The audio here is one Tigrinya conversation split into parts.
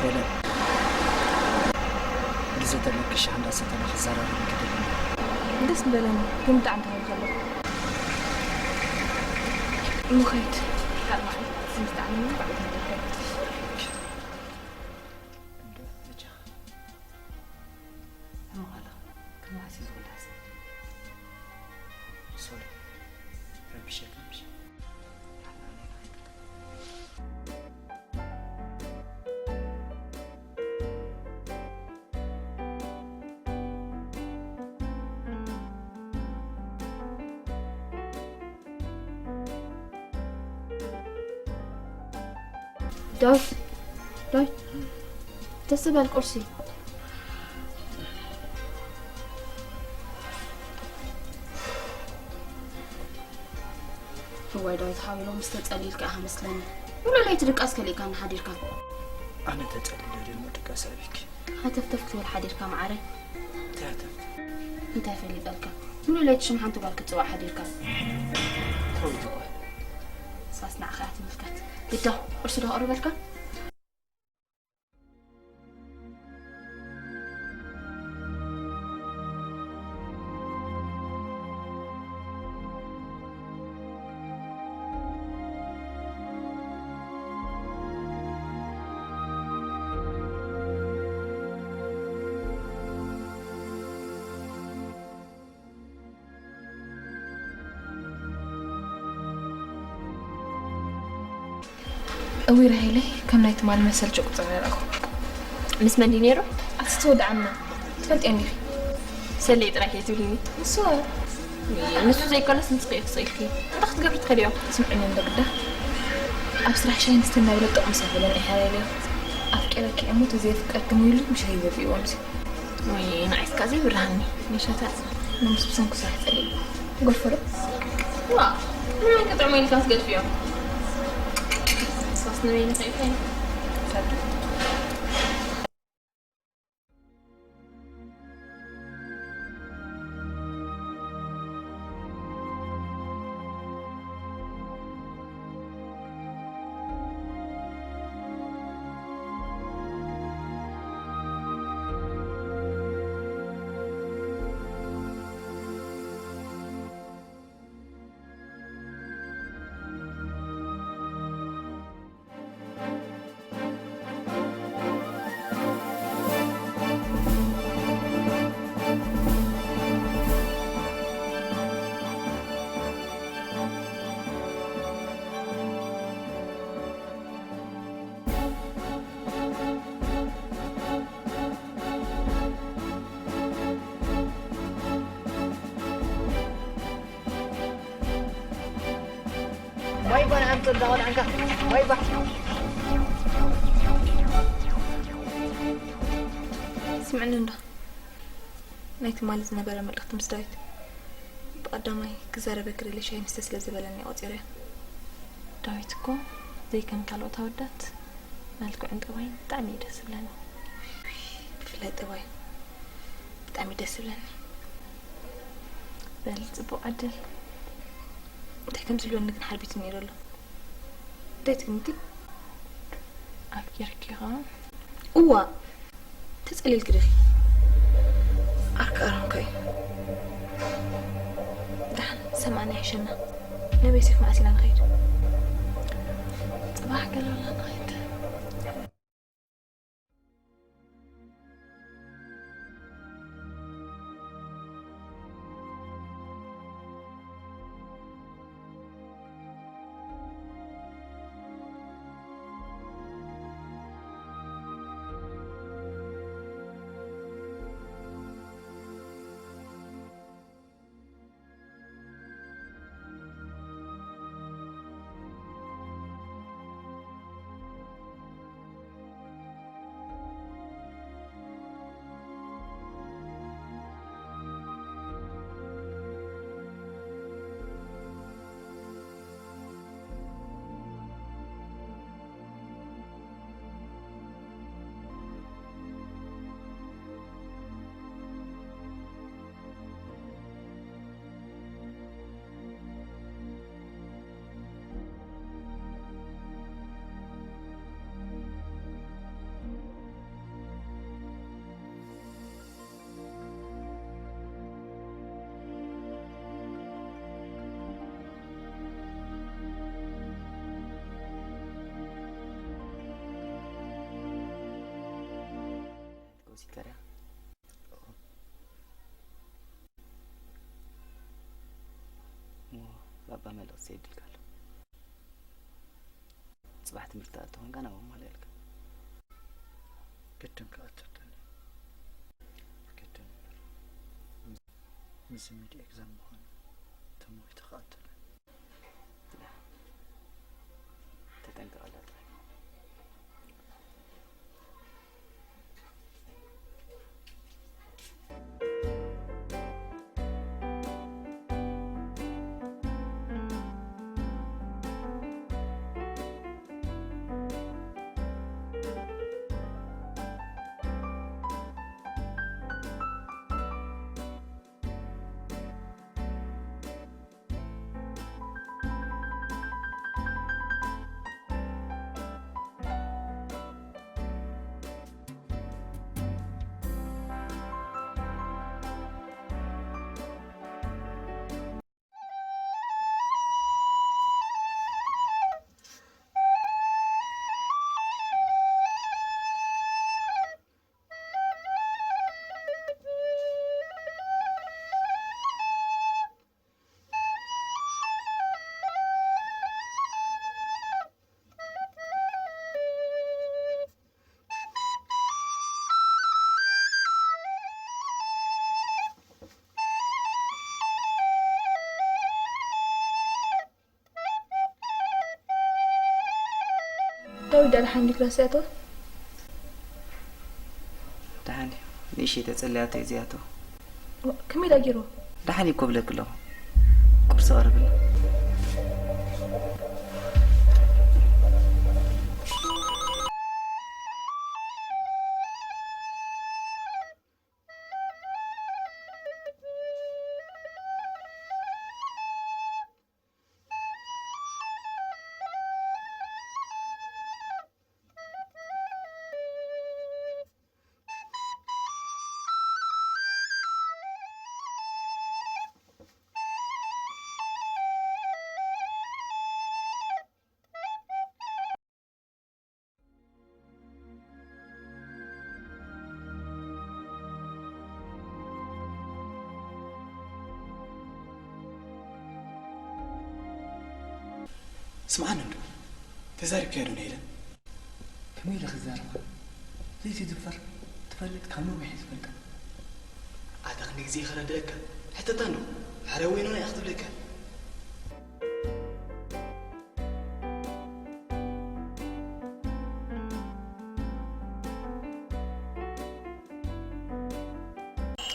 ሄለን፣ ብዘተመክሽ እንዳሰተና ክዘራረብ ይክደል። ደስ ምበለኒ፣ ግን ብጣዕሚ ተኸልከለኹ። ምኸይድ። ሓር ማለት ስምስተ ዓመት ባዕሉ ተመልከት። እንዶ በጃኻ። እሞ ኸለኻ ክመዓስ እዩ ዝውዳስ? ሶሪ፣ ረቢሸካ ምሽ? ዳዊት፣ ዳዊት፣ ደስ በል ቁርሲ። እዋይ ዳዊት ሓወይ፣ ሎምስ ተጸሊልካ ኢኻ መስለኒ። ሙሉእ ለይቲ ድቃስ ከሊእካኒ ሓዲርካ። ኣነ ተጸሊለ ድሞ ድቃስ ኣቢኪ። ሃተፍተፍ ክትብል ሓዲርካ መዓረይ። እንታይ ሃተፍተፍ? እንታይ ፈሊጠልካ? ሙሉእ ለይቲ ሽም ሓንቲ ጓል ክትጽዋዕ ሓዲርካ። ተውት ጓል። ሳስ ንዓኻ እያ ትምልከት። ግዳ ቁርሲ ዶ ኣቕርበልካ? እውይ ራሄለይ፣ ከም ናይ ትማሊ መሰል ጭቁ ጥራይ ረኣኹ። ምስ መን ድዩ ነይሩ? ኣቲ ተወድዓና ትፈልጥዮ እንዲኺ። ሰለይ ጥራይ ከይትብልኒ። ንሱ ንሱ ዘይኮነስ ንስኺ ኢኺ ስኢልኪ። እንታይ ክትገብሪ ትኽእልዮ? ስምዕኒ እንዶ ግዳ ኣብ ስራሕ ሻሂ ንስተ እናበለ ጥቕሚ ሰብ ብለን ኢኻ ራሄለይ። ኣፍቂረኪ እሞ ተዘየፍቀርክኒ ኢሉ ብሻሂ ዘፍእዎ ምሲ። ወይ ንዓይስ ከኣ ዘይብርሃኒ። ንሸታ ንምስ ብሰንኩ ስራሕ ጸሊእ። ጎፈሮ። ዋ፣ ንመን ክጥዕሞ ኢልካ ትገድፍዮ? ንሶስ ንበይኑ ከይፈይ። ማይ ባ ንዓም ጸዳ ቆልዓንካ። ማይ ባ። ስምዕኒ እንዶ። ናይ ትማሊ ዝነበረ መልእኽቲ ምስ ዳዊት ብቐዳማይ ክዛረበኪ ደልየ ሻሂ ንስተ ስለ ዝበለኒ እየ ቆጺረዮ። ዳዊት እኮ ዘይከም ካልኦት ኣወዳት መልክዑን ጠባይን ብጣዕሚ እዩ ደስ ዝብለኒ። ብፍላይ ጠባዩ ብጣዕሚ እዩ ደስ ዝብለኒ። በል ጽቡቕ ዕድል። እንታይ ከም ዝብለኒ ግን ሓልቢትኒ እዩ ዘሎ። እንታይ ትግምቲ? ኣፍቂርኪ ኸ? እዋ፣ ተጸሊልኪ ዲኺ? ዓርኪ ኣሮንካ እዩ። ደሓን ሰማዕና ይሕሸና። ነበይ ሴፍ መዓስ ኢና ንኸይድ? ጽባሕ ገለና ንኸይድ። ቪክቶርያ። እሞ ባባ መልእኽቲ የድልካ ኣሎ። ጽባሕ ትምህርቲ ትኣቱ ኮንካ ናብኡ ማለልካ። ግድን ክኣቱ ኣለኒ። ግድን እምበር። ምስ ሚድ ኤግዛም ምዃኑ ተመዊቱ ክኣቱ ኣለኒ። ተጠንቀቐላ ጥራይ። ዳዊት ዳኣ ደሓን ድዩ ክላስ ይኣትዎ? ደሓን እዩ። ንእሽተይ ተጸልያቶ እዩ ዝያቶ። ከመይ ዳ ገይሩ? ደሓን እዩ እኮ ብለኪ ኣለኹ። ቁርሲ ቀርብላ። ስምዓኒ እንዶ፣ ተዛሪብካዮ ዶ ንሄለን? ከመይ ኢለ ክዛረባ? ዘይትድፈር ትፈልጥ ካብ ነዊሕ እየ ዝፈልጣ። ኣታ ክንደይ ግዜ ከረድአካ? ሕተታ እንዶ፣ ሕራይ ወይ ኖኖ እያ ክትብለካ።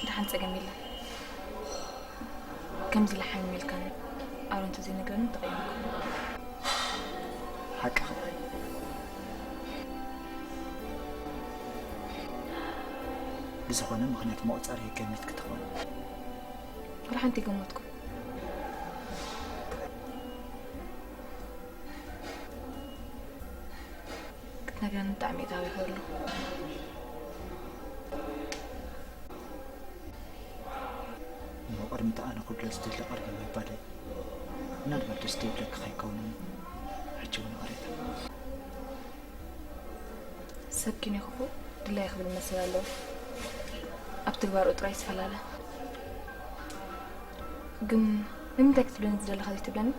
ደሓን ጸገም የለን። ከምዚ ኢለ ሓሚመ ኢልካኒ ኣሮን እንተዘይነግረኒ ምተቐየምኩ። ሓቅኺ። ብዝኾነ ምኽንያት መቑጸሪ ገሚትኪ ትኾኒ። ወላ ሓንቲ ኣይገመትኩን። ክትነግረኒ ብጣዕሚ እየ ተሃዊኸ ዘለኹ። እሞ ቅድሚ እቲ ኣነ ክብሎ ዝደሊ ቅድሚ ምባለይ፣ ምናልባት ደስ ዘይብለኪ ከይከውን ሕጂ እውን ይቕሬታ። ሰብ ኪኖ ክፉእ ድላዩ ክብል መሰል ኣለዎ። ኣብ ተግባርኡ ጥራይ ይፈላለ። ግን ንምንታይ ክትብለኒ ዝደለኻ ዘይትብለኒ?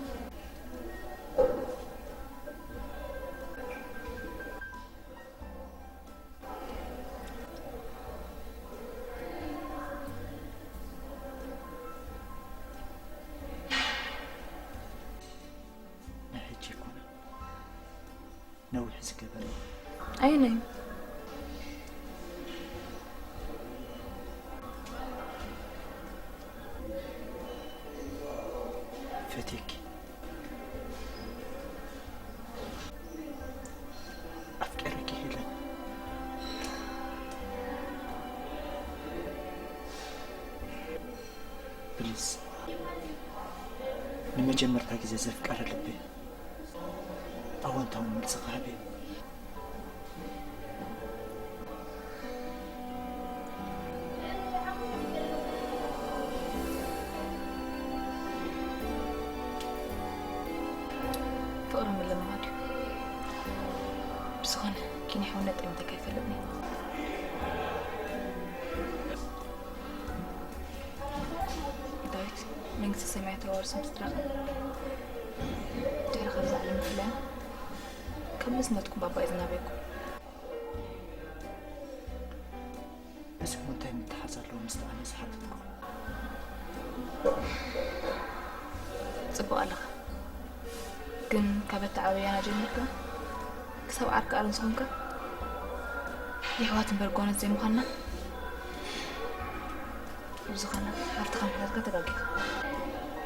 ናይ ሕጂ ኣይኮነን፣ ነዊሕ ዝገበረ። ኣየናይ? ፈትየኪ። ኣፍቂረኪ ሄለን። ፕሊዝ፣ ንመጀመርታ ግዜ ዘፍቀረ ልቢ ኣወንታዊ መልሲ ክህብ እዩ። ፍቕሪ ምልምማድ እዩ። ብዝኾነ፣ ኪኒ ሓውነት ጠሚተካ ኣይፈልጥን እየ። ሰማያት ኣዋርሶም ስድራኻ ድሕሪ ካብዛ ዓለም ምፍላዮም ካብ ልጅነትኩም ባባ እዩ ዝናበየኩም። እዚ እሞ እንታይ ምትሓዝ ኣለዎ ምስቲ ኣነ ዝሓተትኩ? ጽቡቕ ኣለኻ፣ ግን ካብ ኣተዓባብያና ጀሚርካ ክሳብ ዓርኪ ኣረን ዝኾንካ የሕዋት እምበር ጓኖት ዘይምዃንና። ብዝኾነ ሃፍትኻ ምሕታትካ ተጋጊኻ።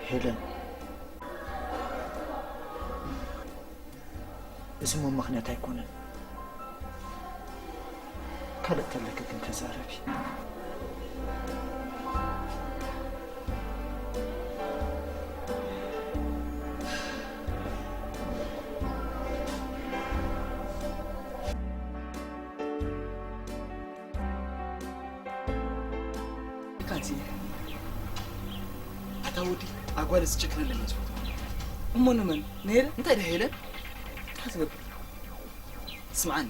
ሄለን፣ እዚ እሞ ምኽንያት ኣይኮነን። ካልእ ተለኪ ግን ተዛረቢ። ካንሲ ኣታ ወዲ ኣጓል ዝጭክነለኛ ዝፈትዋ። እሞ ንመን? ነይረ? እንታይ ደኣ ሄለን? እንታይ ትገብር? ስምዓኒ፣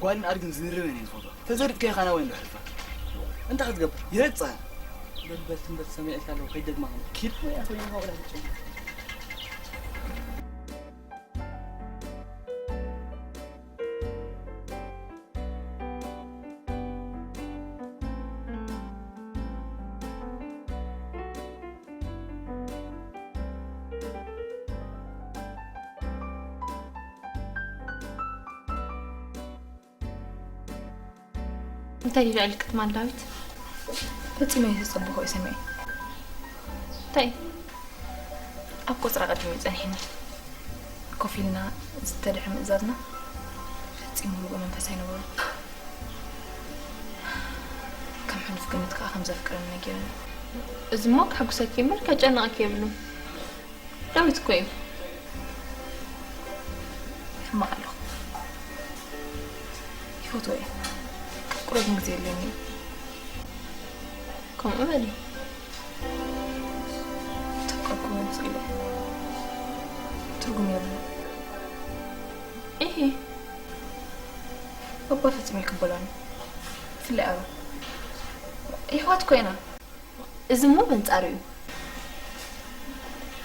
ጓልን ኣድግን ዝንርበን እየ ዝፈትዋ። ተዘሪጥካ ኢኻ ናባይ እንዶ ሕልፋ። እንታይ ክትገብር? ይረግጻ። በል በል ትም በል ሰሚዐልካ ኣለኹ ከይደግማ ከማን። ኪድ ወይ ኣቶ ይሃ ወላ ትጨነቅ። እንታይ ኢሉ ዕልቅት ማን ዳዊት? ፈጺመ ኣይተጸበኹ እየ ሰሚዐ። እንታይ? ኣብ ቆጽራ ቀዲሙ እዩ ጸኒሕኒ። ኮፍ ኢልና ዝተድሐ ምእዛዝና ፈጺሙ ርጉእ መንፈስ ኣይነበሮን። ከም ሕሉፍ ግምት ከኣ ከም ዘፍቅረኒ ነጊሩኒ። እዚሞ ከሕጉሰኪ እምበር ከጨንቐኪ የብሉን። ዳዊት እኮ እዩ። ሕማቕ ኣለኹ። ይፈትዎ እየ። ከፍቅሮ ግን ግዜ የለኒ እዩ። ከምኡ በሊ። ተፍቀርኩ መምፅእ ኢለ ትርጉም የብሉ። ኢሂ። ባባ ፈፂሙ ኣይቅበሎን። ብፍላይ ኣሮ። የሕዋት እኮ ኢና። እዚ እሞ በንጻሩ እዩ።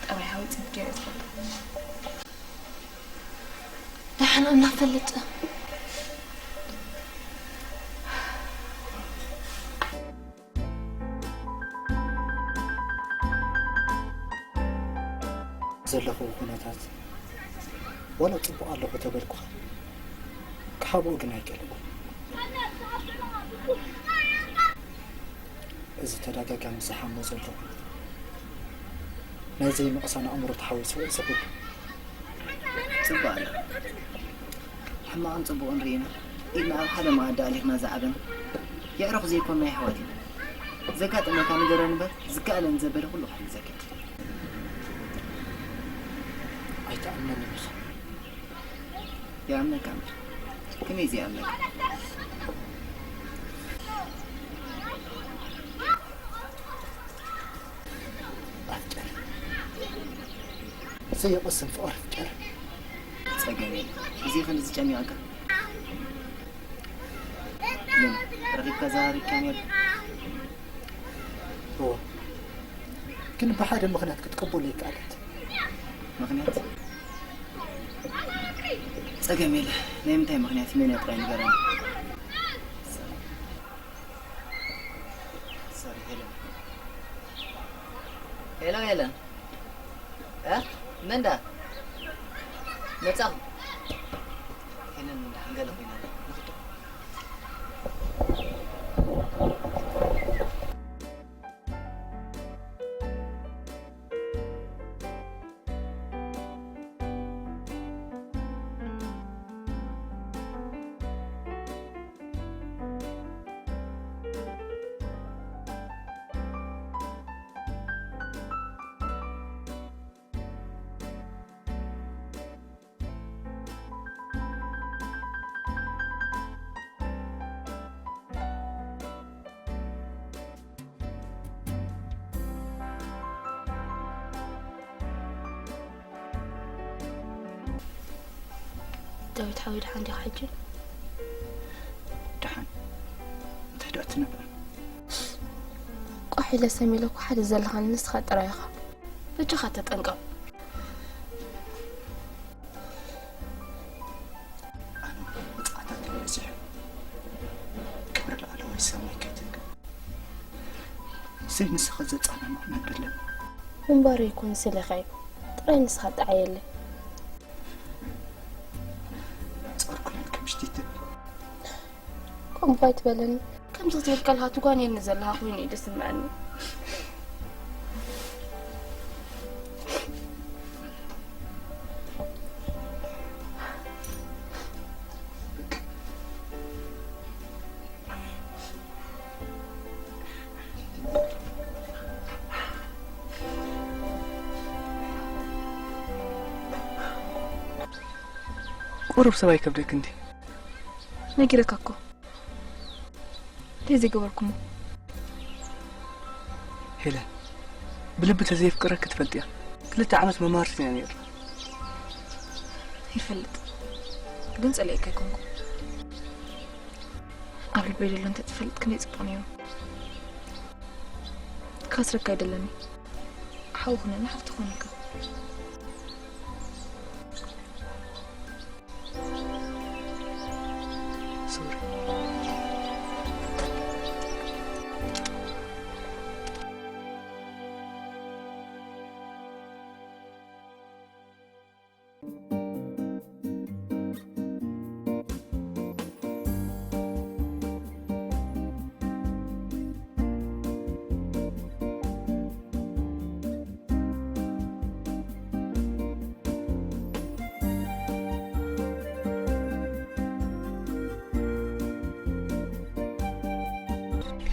ጠባይ ሓወይ ጽቡቕ ገይረ ዝፈልጦ። ደሓን ኣምላኽ ፈልጥ። ዘለኹዎ ኩነታት ዋላ ጽቡቕ ኣለኹ ተበልኩኻ ክሓብኦ ግን ኣይቀልኩ። እዚ ተደጋጋሚ ዝሓሞ ዘለኹ ናይ ዘይምቕሳን ኣእምሮ ተሓዊስዎ እዩ እዚ ኩሉ። ጽቡቕ ኣሎ። ሕማቕን ጽቡቕን ርኢና ኢድና ኣብ ሓደ መኣዲ ኣሊኽና ዝዓበና የዕሩኽ ዘይኮንና የሕዋት ኢና። ዘጋጠመካ ንገረኒ እምበር ዝከኣለኒ ዘበለ ኩሉ ክሕግዘካ እየ። ኣይትኣምነንን ኢኻ። ይኣምነካ እምበር ከመይ ዘይኣምነካ? ኣፍጨር ዘየቕስን ፍቕሪ ፍጨር። ጸገም የለ። እዚ ክንዲ ዝጨኒቐካ ምን ረኺብካ ዘራሪብካ ነይሩ? እወ፣ ግን ብሓደ ምኽንያት ክትቅበሎ ኣይከኣለት። ምኽንያት? ጸገም የለ። ናይ ምንታይ ምኽንያት እዩ? መን እያ ጥራይ ንገረኒ። ሰሪ፣ ሄለን። ሄሎ ሄለን። እ? መን ደኣ? መጻኹ። ሄለን ደሓን ገለ ኮይና ኣላ። ንኽዶ። ዳዊት ሓወይ ደሓን ዲኻ ሕጂ? ደሓን እንታይ ደኣ ትነብር? ቋሕ ኢለ ሰሚለ እኮ ሓደ ዘለኻኒ ንስኻ ጥራይ ኢኻ። በጃኻ ተጠንቀቕ። ኣነ መጽዓታት እዩ በዚሑ። ክብሪ ላዕለዋይ ሰማይ ከይትንክፍ። ስይ ንስኻ ዘጸናንዕ መን ኣለኒ? ምንባር ይኩን ስልኸይ ጥራይ ንስኻ ጠዓየለይ። ጸርኩለን ከም ሽቲትን። ከምኡ ኣይትበለኒ። ከምዚ ክትብል ከለኻ ትጓንየኒ ዘለኻ ኮይኑ እዩ ዝስምዐኒ። ቁሩብ ሰብ ኣይከብደክ እንዲ? ነጊረካ እኮ። እንታይ ዘይገበርኩሞ? ሄለን፣ ብልቢ ተዘይፍቅረክ ትፈልጥ እያ። ክልተ ዓመት መማርትና ነይሩ። ይፈልጥ፣ ግን ጸሊኤካ ኣይኮንኩ። ኣብ ልበይ ዘሎ እንተትፈልጥ ክንደይ ጽቡቕ ነይሩ። ካስረካ ኣይደለኒ። ሓው ኹነኒ፣ ሓፍቲ ኹነካ። ሶሪ።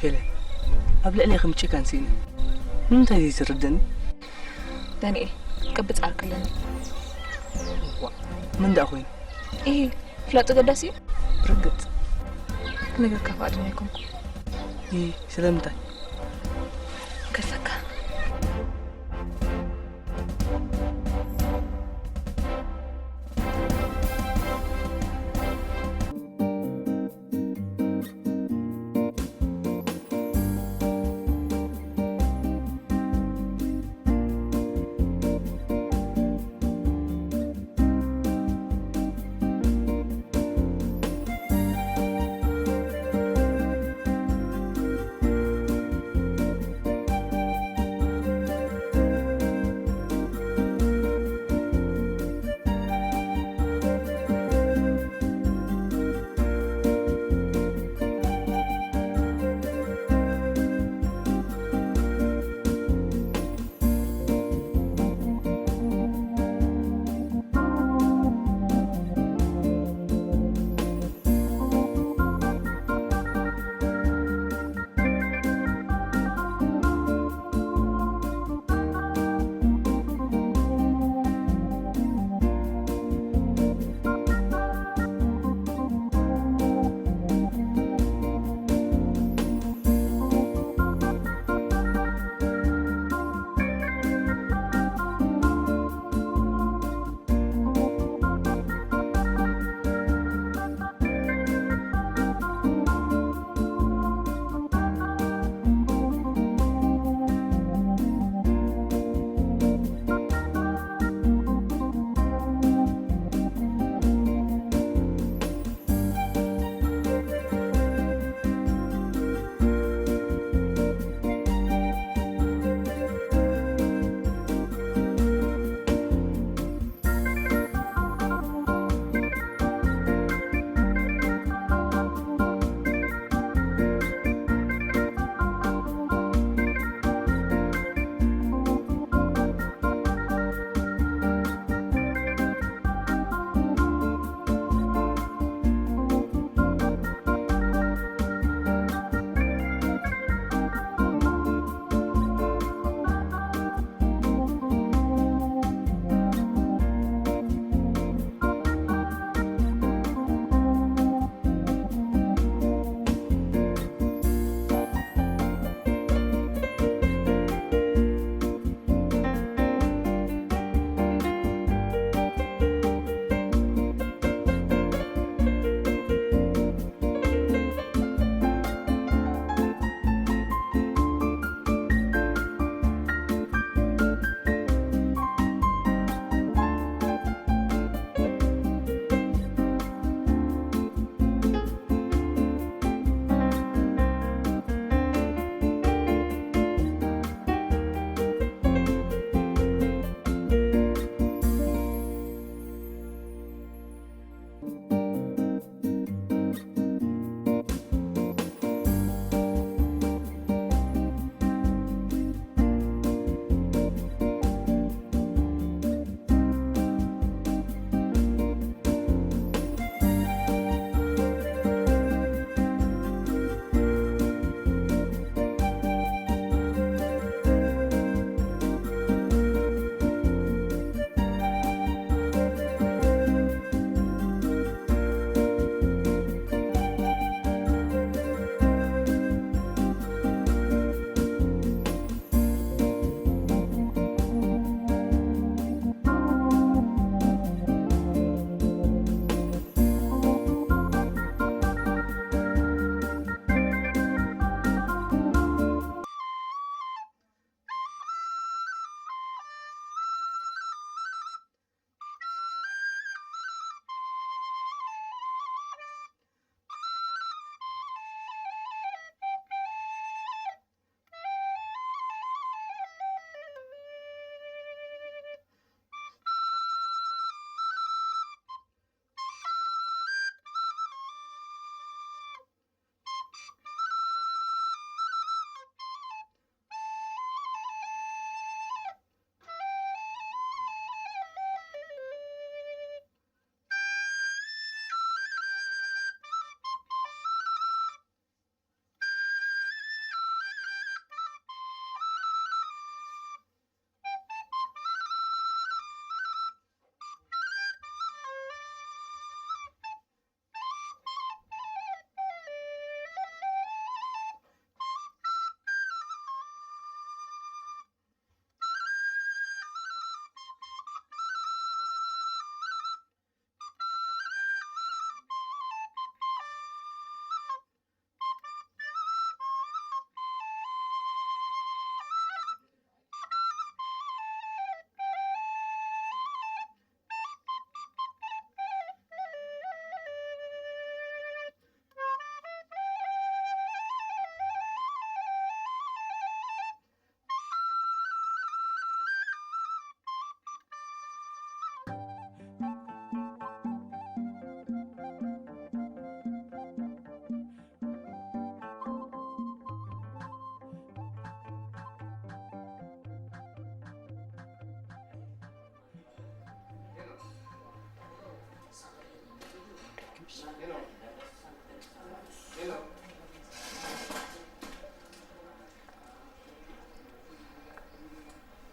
ሄለን፣ ኣብ ልዕለይ ከም ጭካን ስኢነ። ንምንታይ ዘይትርደኒ? ዳንኤል፣ ቅብጽ ዓርኪ ኣለኒ። ዋእ፣ መን ደኣ ኮይኑ? ኢሂ፣ ፍላጡ ገዳሲ እዩ። ርግጽ። ክነግረካ ፍቓደኛ ኣይኮንኩ። ኢሂ፣ ስለምንታይ? ከሰካ።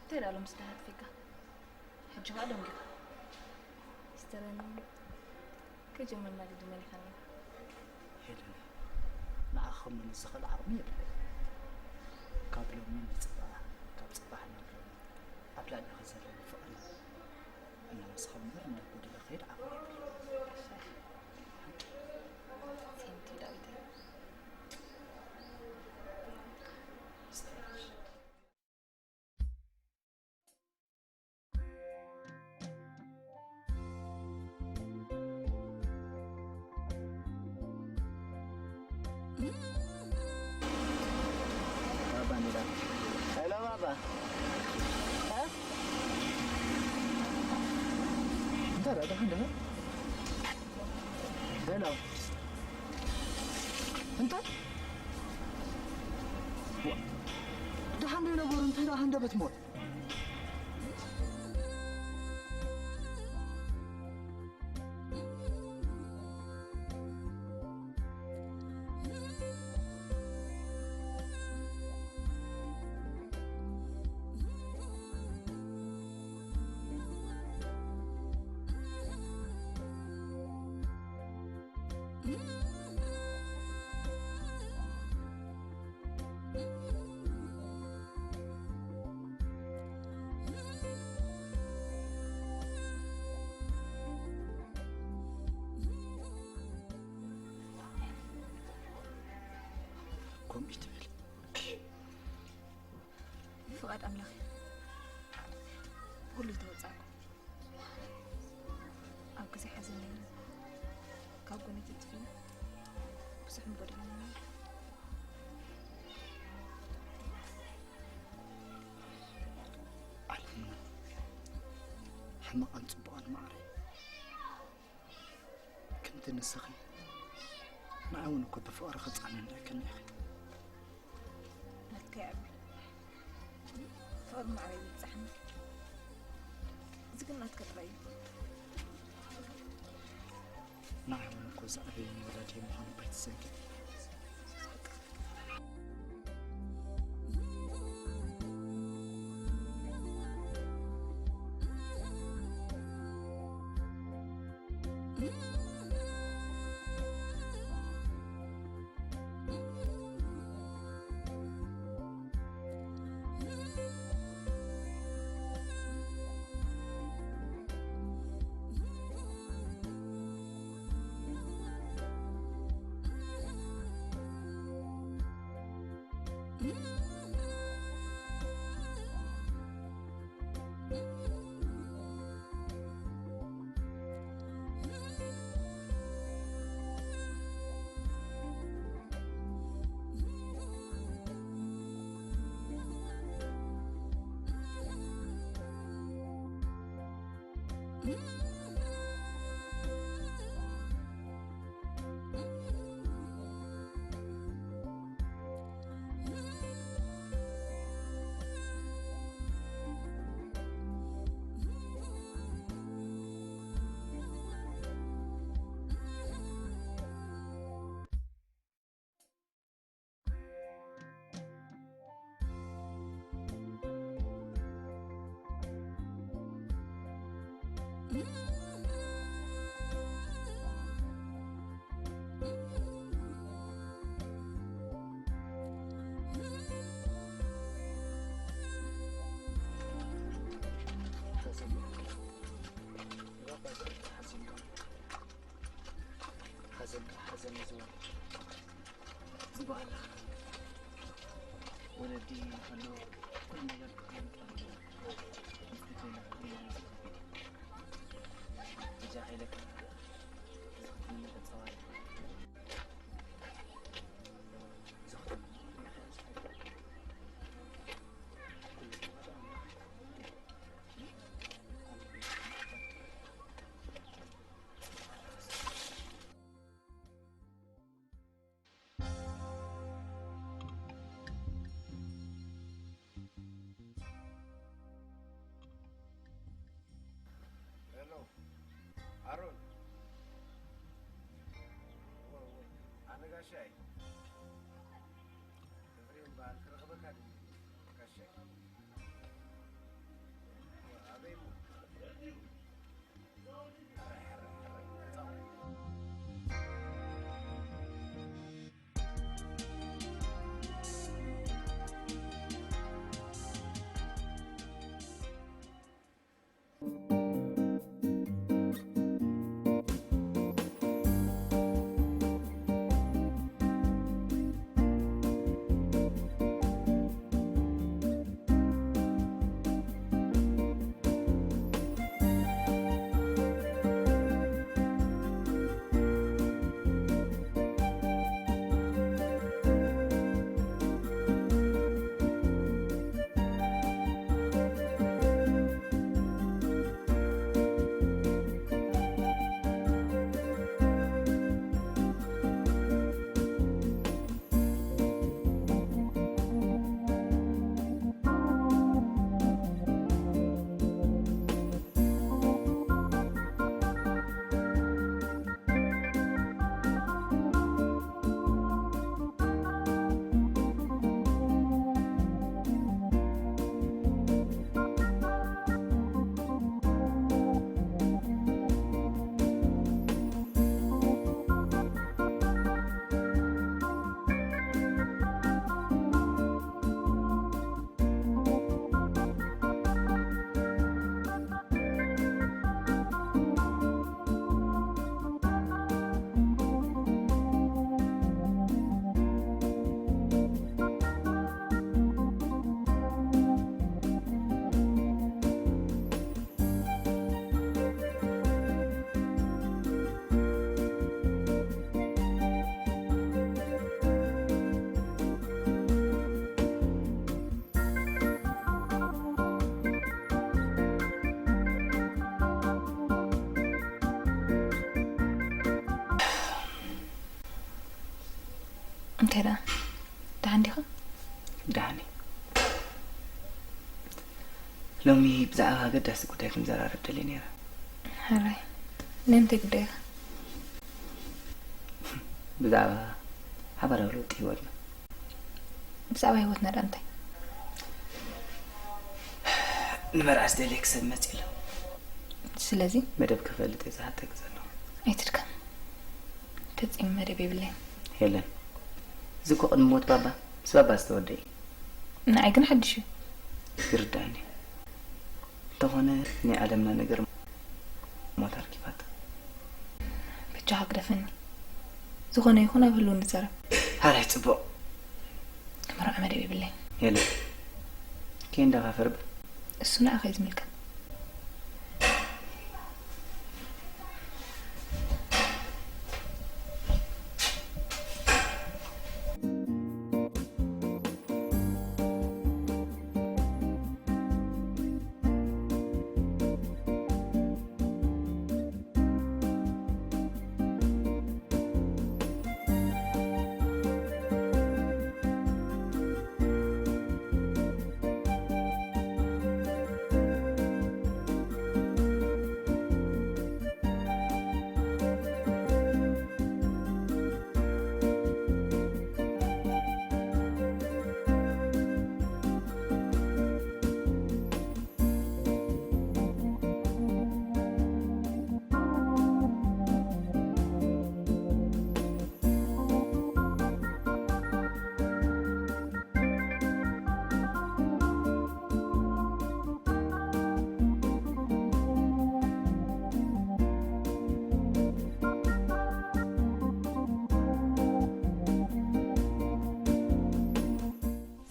እንታይ ደኣ ሎምስ ደሓን ፊካ? ሕጂ ኸኣ ደንጊኻ። ስተረኒ ከጀመርና ግዲ መሊኻኒ። ሄለን፣ ንዓኺ ከመኒ ዝኽእል ዓቕሚ የብለይ። ካብ ሎሚ ንጽባሕ፣ ካብ ጽባሕ ናብ ሎሚ ኣብ ልዕሌኺ ዘለኒ ፍቕሪ እናወሰኸ እምበር እናጎደለ ክኸይድ ዓቕሚ የብለይ። ቴንኪ ዳዊተይ። ባባ እንዴት አለ? ሄሎ ባባ። እ? እንተ ደኣ ደሓን ዲኻ? ሄሎ። እንታይ? ዋ፣ ደሓን ዶ ይነበሩ? እንታይ ደኣ ሃንደበት ሞት? ከምኡ ትብል። ፍቓድ ኣምላኽ እዩ። ኩሉ ዝተወጻእኩ። ኣብ ግዜ ሓዘነይ ካብ ጎነይ ተጥፍኡ ብዙሕ ምጎድለኒ ነይሩ። ዓለምና ሕማቓን ጽቡቓን ማዕረ። ከምቲ ንስኺ ንዓይ እውን እኮ ብፍቕሪ ክጸዓኒ እንድዒክኒ ኢኺ። ናትካ ይዕብር። ፍቕሪ ማዕረ ይብጻሕኒ። እዚ ግን ናትካ ጥራይ እዩ። ንዓይ እውን እኮ ዝኣበየኒ ወላዲይ ምዃኑ ኣይትዘንግዒ። ሓዘንካ ሓዘን እዩ ዝወርድ ዝበሃል። ወለዲ ከሎ ኩሉ ነገር ክኸውን ጥራሕ እዩ። ምስ ተፈይና ክህሉ ማለት እዩ። በጃኻ ኢለካ እዚ ክትምነ ተጸዋሪ። እዚ ክትምነ ሄሎ ኣሮን፣ ጋሻይ፣ ኤፍሬም በዓል ክረኽበካ ድዩ? ጋሻይ። ኣበይ እሞ? እንታይ ደኣ? ደሓን ዲኻ? ደሓን እየ። ሎሚ ብዛዕባ ኣገዳሲ ጉዳይ ክንዘራረብ ደልየ ነይረ። ሕራይ። ንምንታይ ጉዳይ ኢኻ? ብዛዕባ ሓባራዊ ለውጢ ህይወትና። ብዛዕባ ህይወትና ደኣ እንታይ? ንመርዓ ዝደልየኪ ሰብ መጺኡ ኣሎ። ስለዚ? መደብ ክፈልጥ እየ ዝሓተኪ ዘለኹ። ኣይትድከም። ፈጺሙ መደብ የብለይን። ሄለን፣ እዚ እኮ ቅድሚ ሞት ባባ ምስ ባባ ዝተወደአ እዩ። ንዓይ ግን ሓድሽ እዩ። ይርዳእኒ። እንተኾነ ናይ ዓለምና ነገር ሞት ኣርኪባቶ። በጃኻ ግደፈኒ። ዝኾነ ይኹን ኣብ ህልው ንዛረብ። ሃላይ ጽቡቕ። ክመርዖ መደብ የብለይን። ሄለን፣ ከይንደፋፈር እባ። እሱ ንዓኻ እዩ ዝምልከት።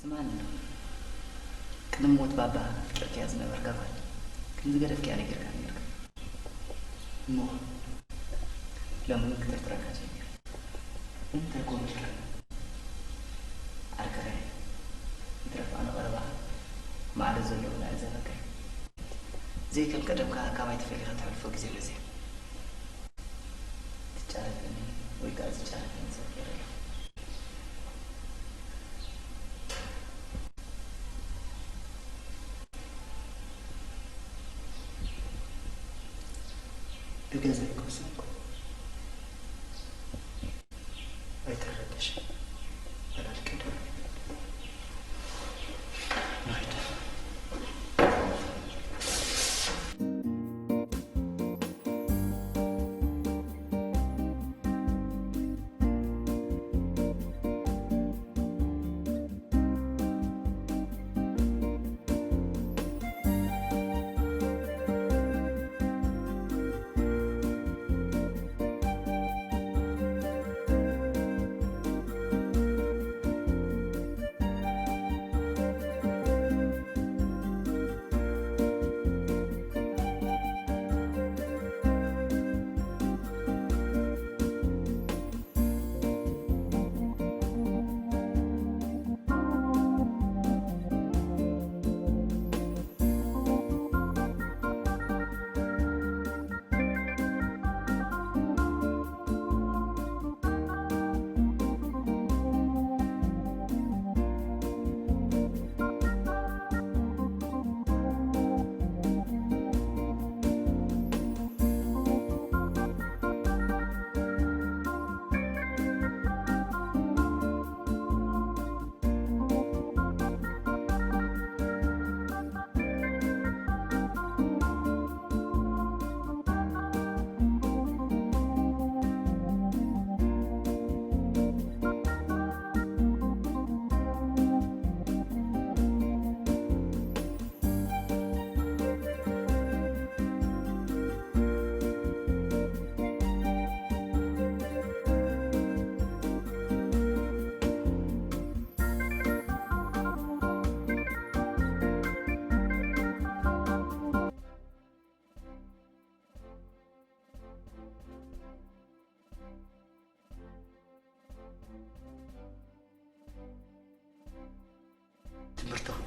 ስማዕኒ እንዶ፣ ቅድሚ ሞት ባባ ፍቅርክያ ዝነበርካ ጓል፣ ከምዚ ገደፍክያ ነጊርካኒ ነይርካ። እሞ፣ ሎሚ ግን ክጥርጥረካ ጀሚረ። እንታይ ኮን ኢልካ? ዓርከይ፣ ይትረፍ ኣነ ቀረባኻ፣ ማዕረ ዘለዎ ናዕዘበካ እዩ። ዘይከም ቀደምካ ካባይ ተፈሊኻ ተሕልፎ ግዜ መዝያ። ትጫረፈኒ ወይ ከኣ ዝጫረፈኒ ሰብ ገይረ ኣለኹ። ብገዛይ ክወሰንኩ ኣይተረድኣንን።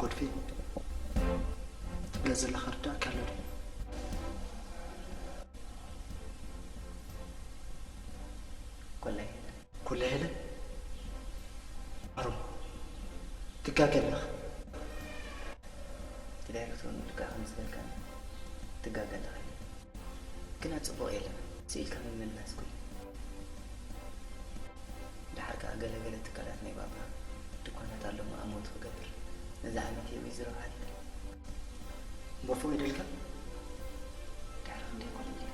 ወድፊ፣ ትብለ ዘለኻ ርዳእካ ኣሎ ድዩ? ኮላይ ሄለ። ኩለ ሄለ? ኣሮን፣ ትጋገ ኣለኻ። እቲ ዳይረክተር እውን ልክዕ ከም ዝበልካኒ ትጋገ ኣለኻ። ግና ጽቡቕ የለን፣ ስኢልካ ምምልላስ ኮይኑ። ደሓር ከኣ ገለ ገለ ትካላት ናይ ባባ ድኳናት ኣሎ መኣመውቲ ክገብር። ነዚ ዓመት እየ ወይዘሮ ዓሊ። እምበር ፎእ ኢደልካ? ድሕሪ ክንደይ ኮን ድዩ?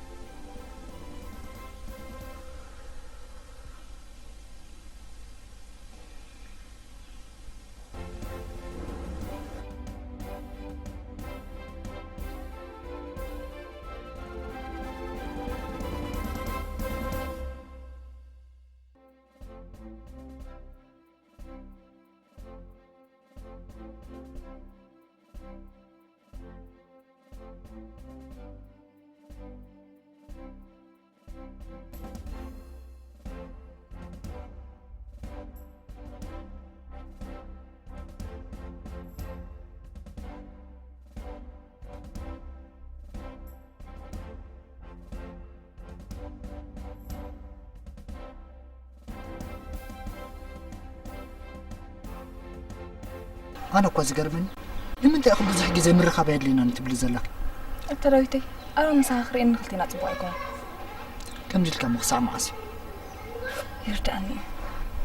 ኣነ እኳ ዝገርመኒ ንምንታይ ኢኹም ብዙሕ ግዜ ምርኻብ ኣየድልየናን ትብሊ ዘለኺ? ኣታ ዳዊተይ፣ ኣነ ምሳኻ ክርእየኒ ክልቴና ጽቡቕ ኣይኮነን። ከምዚ ኢልካ እሞ ክሳዕ መዓስ እዩ? ይርድኣኒ እዩ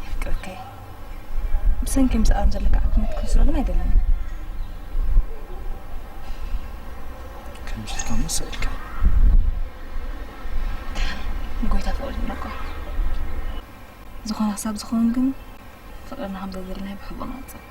የፍቅረካ እየ። ብሰንኪ ምስ ኣሮን ዘለካ ዕርክነት ክሕስሮ ግን ኣይደልን። ከምዚ ኢልካ እሞ ስቕ ኢልካ ንጎይታ ፍቕሪ ይብለካ። ዝኾነ ክሳብ ዝኸውን ግን ፍቕርና ከም ዘዘለናዮ ብሕቡእ ንቐጽል።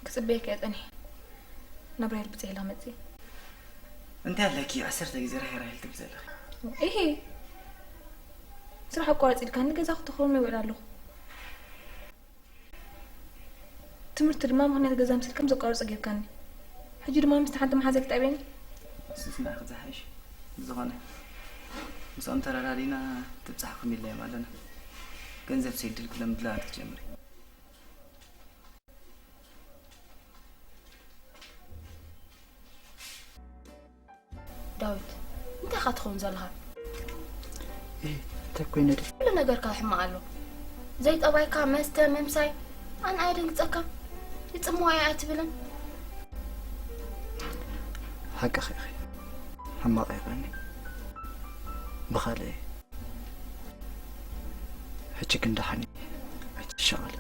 ክጽበየካ እየ ጸኒሐ። ናብራ ይርብጽ ኢላ መጽእ። እንታይ ኣለኪ ዓሰርተ ግዜ ራሄል ራሄል ትብል ዘለኺ? ኢሂ ስራሕ ኣቋርጽ ኢልካኒ ገዛ ክትኾኑ ይውዕል ኣለኹ። ትምህርቲ ድማ ምኽንያት ገዛ ምስል ከም ዘቋርጾ ጌርካኒ። ሕጂ ድማ ምስቲ ሓንቲ መሓዛ ክጠብየኒ። እሱስ ንዓኺ ዝሓይሽ። ብዝኾነ ምስኦም ተረዳዲና ትብጻሕኩም ኢልናዮም ኣለና። ገንዘብ ሰይድልኪ ሎም ድላዋት ክትጀምሪ። ዳዊት እንታይ ኢኻ ትኸውን ዘለኻ? እንታይ ኮይነ ድዩ? ኩሉ ነገርካ ሕማቕ ኣሎ። ዘይጠባይካ መስተ ምምሳይ ኣነ ኣየደንግጸካ? ይጽምዋ እየ ኣይትብልን? ሓቅኺ ኢኺ። ሕማቕ ይቕረኒ። ብኻልእ ሕጂ ግን ደሓን እየ። ኣይትሻቐል።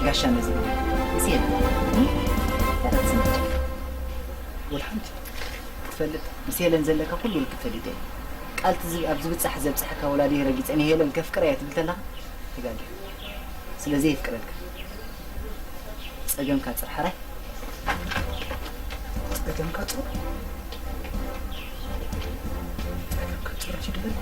ጋሻ ነዚ። ምስ የለን። እ? ተቐጽል። ወላ ሓንቲ። ትፈልጥ፣ ምስ የለን ዘለካ ኩሉ ርክብ ፈሊጠ እየ። ቃልቲ ዝ-፣ ኣብ ዝብጻሕ ዘብጽሐካ ወላዲ ረጊጸ ንሄለን ከፍቅራ እየ ትብል ተለኻ፣ ተጋግኻ። ስለዚ የፍቅረልካ። ጸገምካ ጽር፣ ሓራይ። ጸገምካ ጽር። ጸገምካ ጽር፣ ሂድ በል።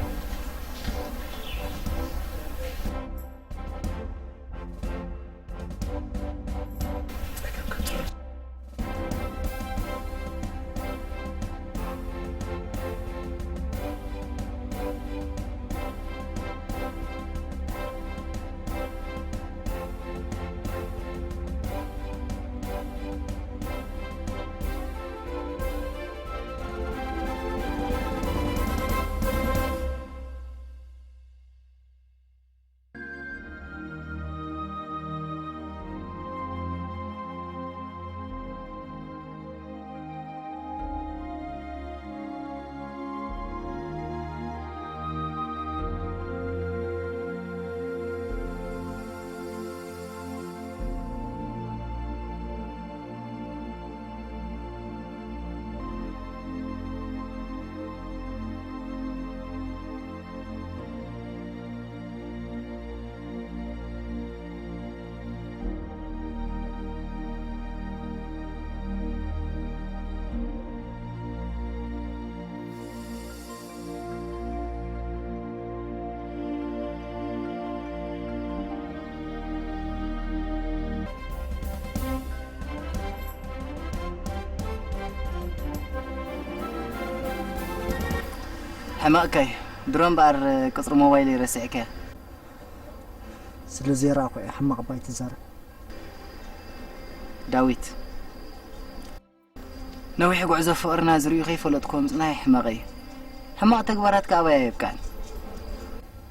ሕመቕካይ፣ ድሮ እምበኣር ቅጽሪ ሞባይለይ ረሲዕካያ። ስለ ዘይረኣኹ እየ ሕማቕ ባይ ትዛረብ። ዳዊት፣ ነዊሕ ጉዕዞ ፍቕርና ዝርእዩ ከይፈለጥኩዎ ምጽናሐይ ሕመቐይ እዩ። ሕማቕ ተግባራትካ ኣባይ ኣየብቅዕን።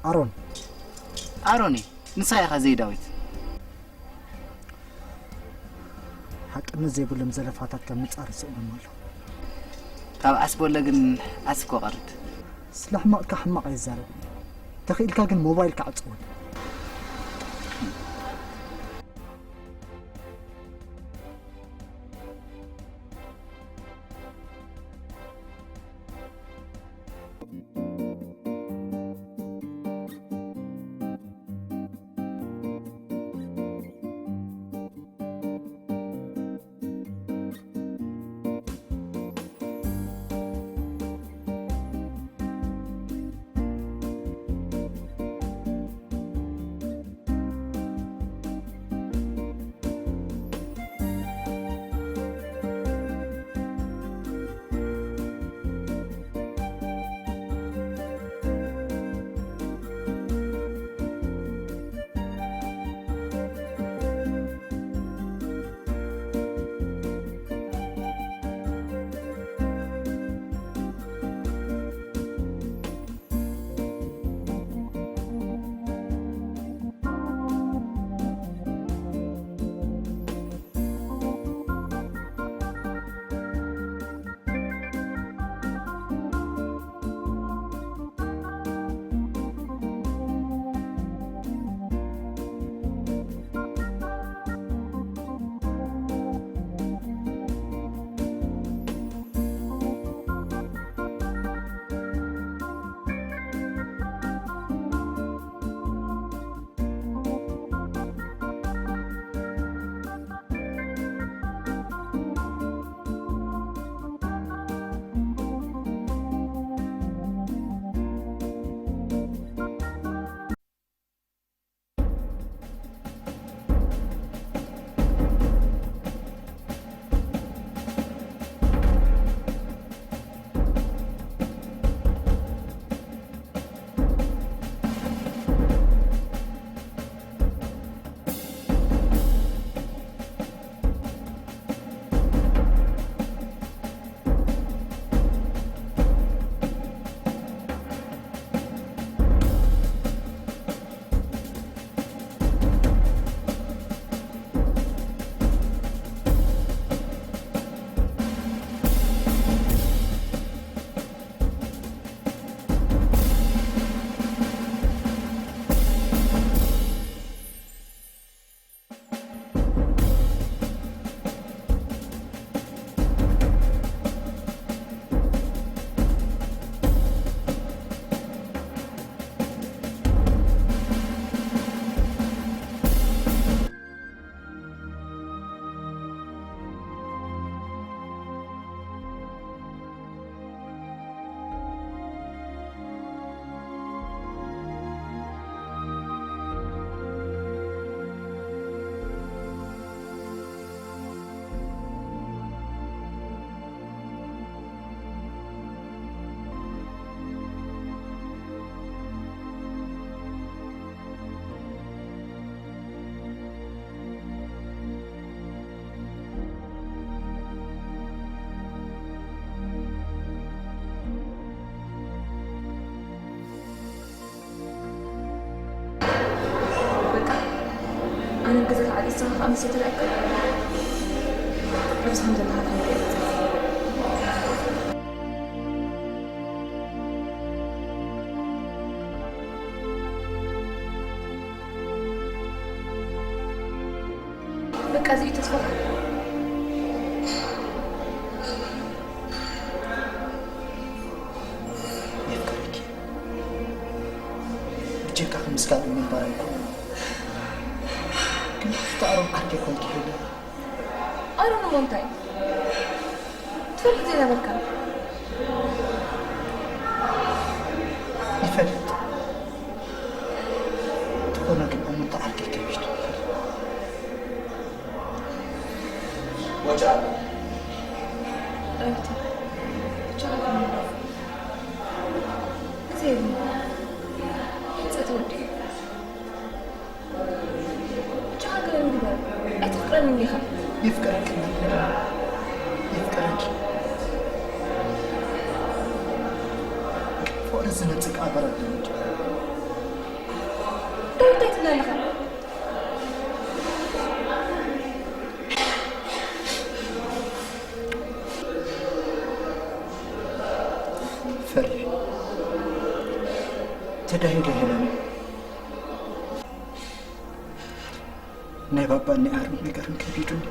ኣሮን። ኣሮን እዩ፣ ንስኻ ኢኻ ዘይዳዊት። ሓቅነት ዘይብሎም ዘለፋታትካ ምጻር ይስእኖም ኣሎ። ካብ ዓስቦለ ግን ዓስብኮ ቀርድ። ስለ ሕማቕካ ሕማቕ ኣይዛረብን እየ። ተኽኢልካ ግን ሞባይልካ ዕጸወሉ። ኣነ ገዛ ተዓጢስኻ ምስ ተረኣካ፣ ኣብዚ ከም ዘለኻ ከይደ። በቃ፣ እዚ እዩ ተስፋኻ። የፍቅረኪ። ብጀካኺ ምስ ካልእ ምንባር ኣይኮነን። ግን ፍትኣሮም ዓርከይ ኮንኪ ሄለ። ኣሮን እሞ እንታይ? ትፈልጥ ዘይነበርካ? ይፈልጥ። እንተኾነ ግን እሙን ተዓርከይ ከቢድ። ወጫ። ዳዊት፣ ብቻ ግዜ የብሉን። ህንፀት ወዲኡ። ብቻ ገለ ምግባር። ኣይተፍቅረንን ዲኻ? የፍቅረኪ። የፍቅረኪ። ፍቕሪ ዝነጽግ ኣበረድ። ዳዊት፣ እንታይ ትብላ ኣለኻ? ፈሪሕ። ተዳሂደ ሄለን። ናይ ባባን ናይ ኣሮን ነገርን ከቢዱኒ።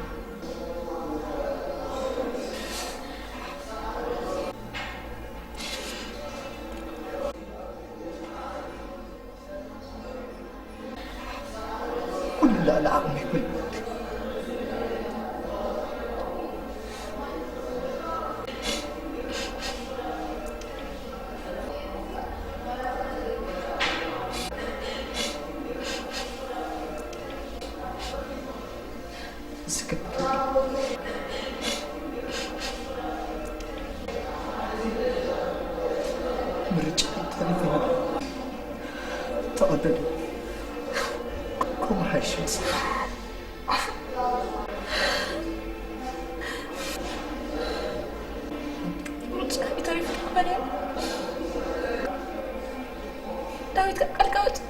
ኩሉ ልዕሊ ዓቕመይ ኮይኑ። ዝግበር ምርጫ ይተርፍ ይሆናል። ተቐበል። ከምኡ ሓይሽ ይመስል። ምርጫ ይተርፍ ይሆናል። ዳዊት፣ ቃልካ ውጽእ።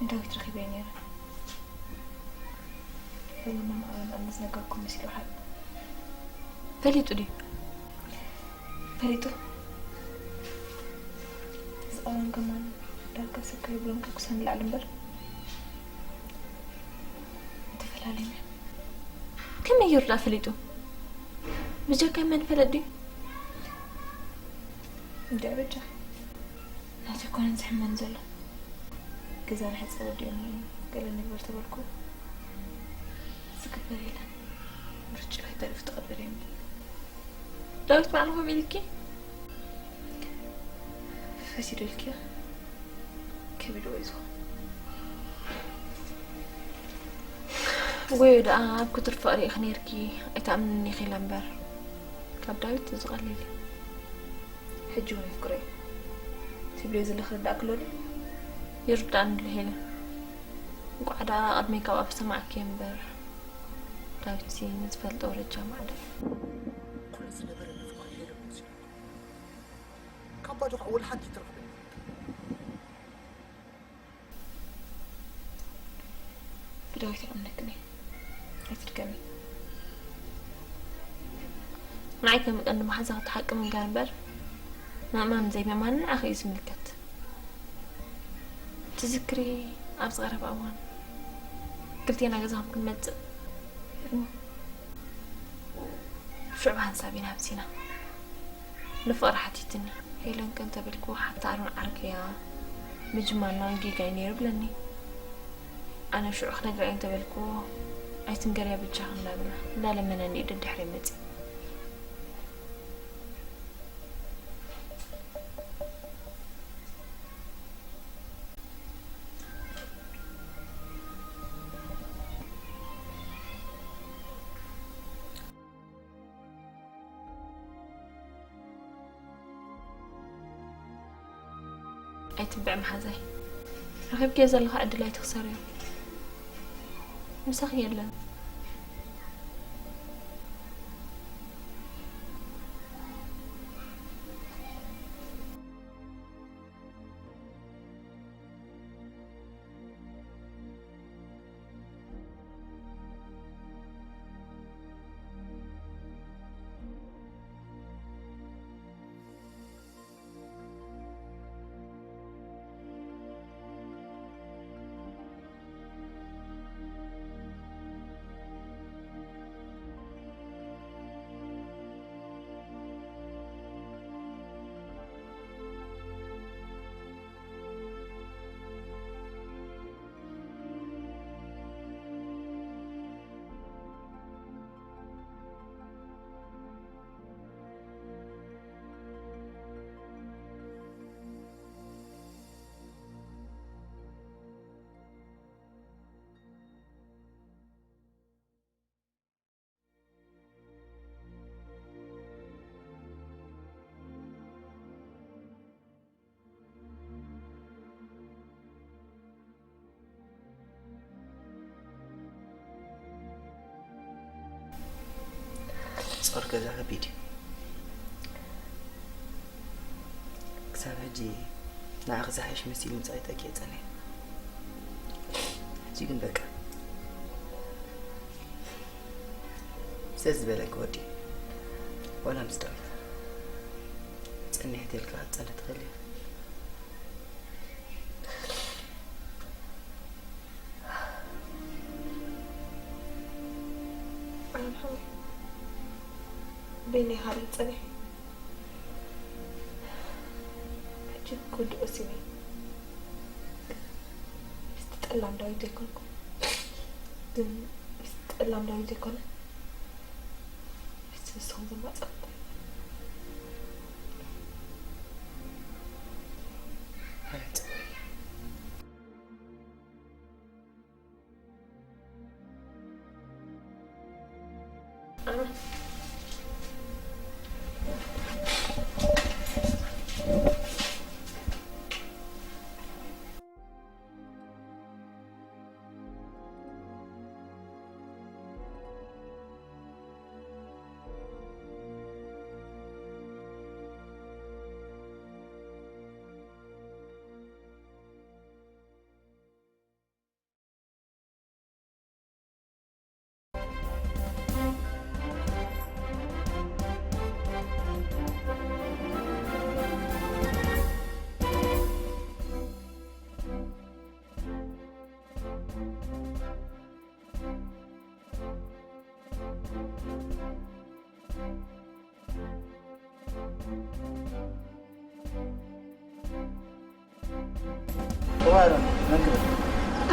ንዳዊት ረኺበዮ ነይረ። ፈለማ መቐለ መቐለ ዝነገርኩም መሲሉ ሓብ። ፈሊጡ ድዩ? ፈሊጡ። እዚ ቀዋም ከማን ዳርጋ ሰብ ከይብሎም ተኩሰ ንላዕሊ እምበር። እንተፈላለዩና። ከመይ ገይሩ ደኣ ፈሊጡ? ብጀካይ መን ፈለጥ ድዩ? እንድዒ በጃ። ናተይ ኮነ ዝሕመን ዘሎ። ገዛ ንሕጸብ ወዲኦም ገለ ንግበር ተበልኩ። ዝግበር የለን። ምርጫ ከይተሪፉ ተቐበል እዮም። ዳዊት ባዕሉ ከመይ ኢልኪ? ፈሲዶ ኢልኪ? ከቢድዎ እዩ ዝኾን። ወይ ደኣ ኣብ ክቱር ፍቕሪ ኢኺ ነይርኪ፣ ኣይትኣምንኒ ኢኺ ኢላ እምበር። ካብ ዳዊት እዚ ቀሊል እዩ። ሕጂ እውን የፍቅሮ እዩ ትብልዮ ዘለኺ ክርዳእኪ ኣሎ ድዩ? ይርዳእኒ ኣሎ ሄለን። እንቋዕ ደኣ ቅድመይ ካብ ኣፍ ሰማዕኪ እምበር፣ ዳዊትሲ ንዝፈልጦ ወረጃ ማዕዳ እዩ። ኩሉ ዝነበረ ንፍቕሪ ሄለን ወሲዱ። ካብ ባዶ ከዓ ወላ ሓንቲ ትረኽበኒ። ብዳዊት ይኣምነክን እየ። ኣይትድገሚ። ንዓይ ከም ቀንዲ መሓዛ ክትሓቂ ምግባር እምበር፣ ምእማን ዘይምእማን ንዓኺ እዩ ዝምልከት። ትዝክሪ ኣብዚ ቀረባ እዋን ክልቴና ገዛኹም ክንመጽእ? ሽዑ ብሓንሳብ ኢና ሃምሲና። ንፍቕሪ ሓቲትኒ። ሄለን ከ እንተበልክዎ ሓፍቲ ኣሮን ዓርኪ እያ። ምጅማርና ጌጋ እዩ ነይሩ ብለኒ። ኣነ ሽዑ ክነግራ እየ እንተበልክዎ ኣይትንገርያ በጃኺ እንዳበለ እንዳለመነኒ እዩ ደድሕረይ መጺኡ። ኣይትንብዕ መሓዛይ፣ ረኺብክዮ ዘለኻ ዕድል ኣይትኽሰርዮ። ምሳኺ የለን። ጾር ገዛ ከቢድ እዩ። ክሳብ ሕጂ ንዓኺ ዝሓይሽ መሲሉ ምጽኣይ ጠቂየ ጸኒሐ። ሕጂ ግን በቃ ስለ ዝበለኪ ወዲ ዋላ ምስ ዳዊት ጸኒሐ ተልካ ክትጸንሕ ትኽእል ኢኻ። ኣነ ሓወይ፣ በይነይ ካልእ ጸኒሐ። ሕጂ ክውድእ ወሲነ። ግን ምስቲ ጠላም ዳዊት ኣይኮንኩ። ግን ምስቲ ጠላም ዳዊት ኣይኮነ። ምስቲ ንስኹም ዘማጸንኩም።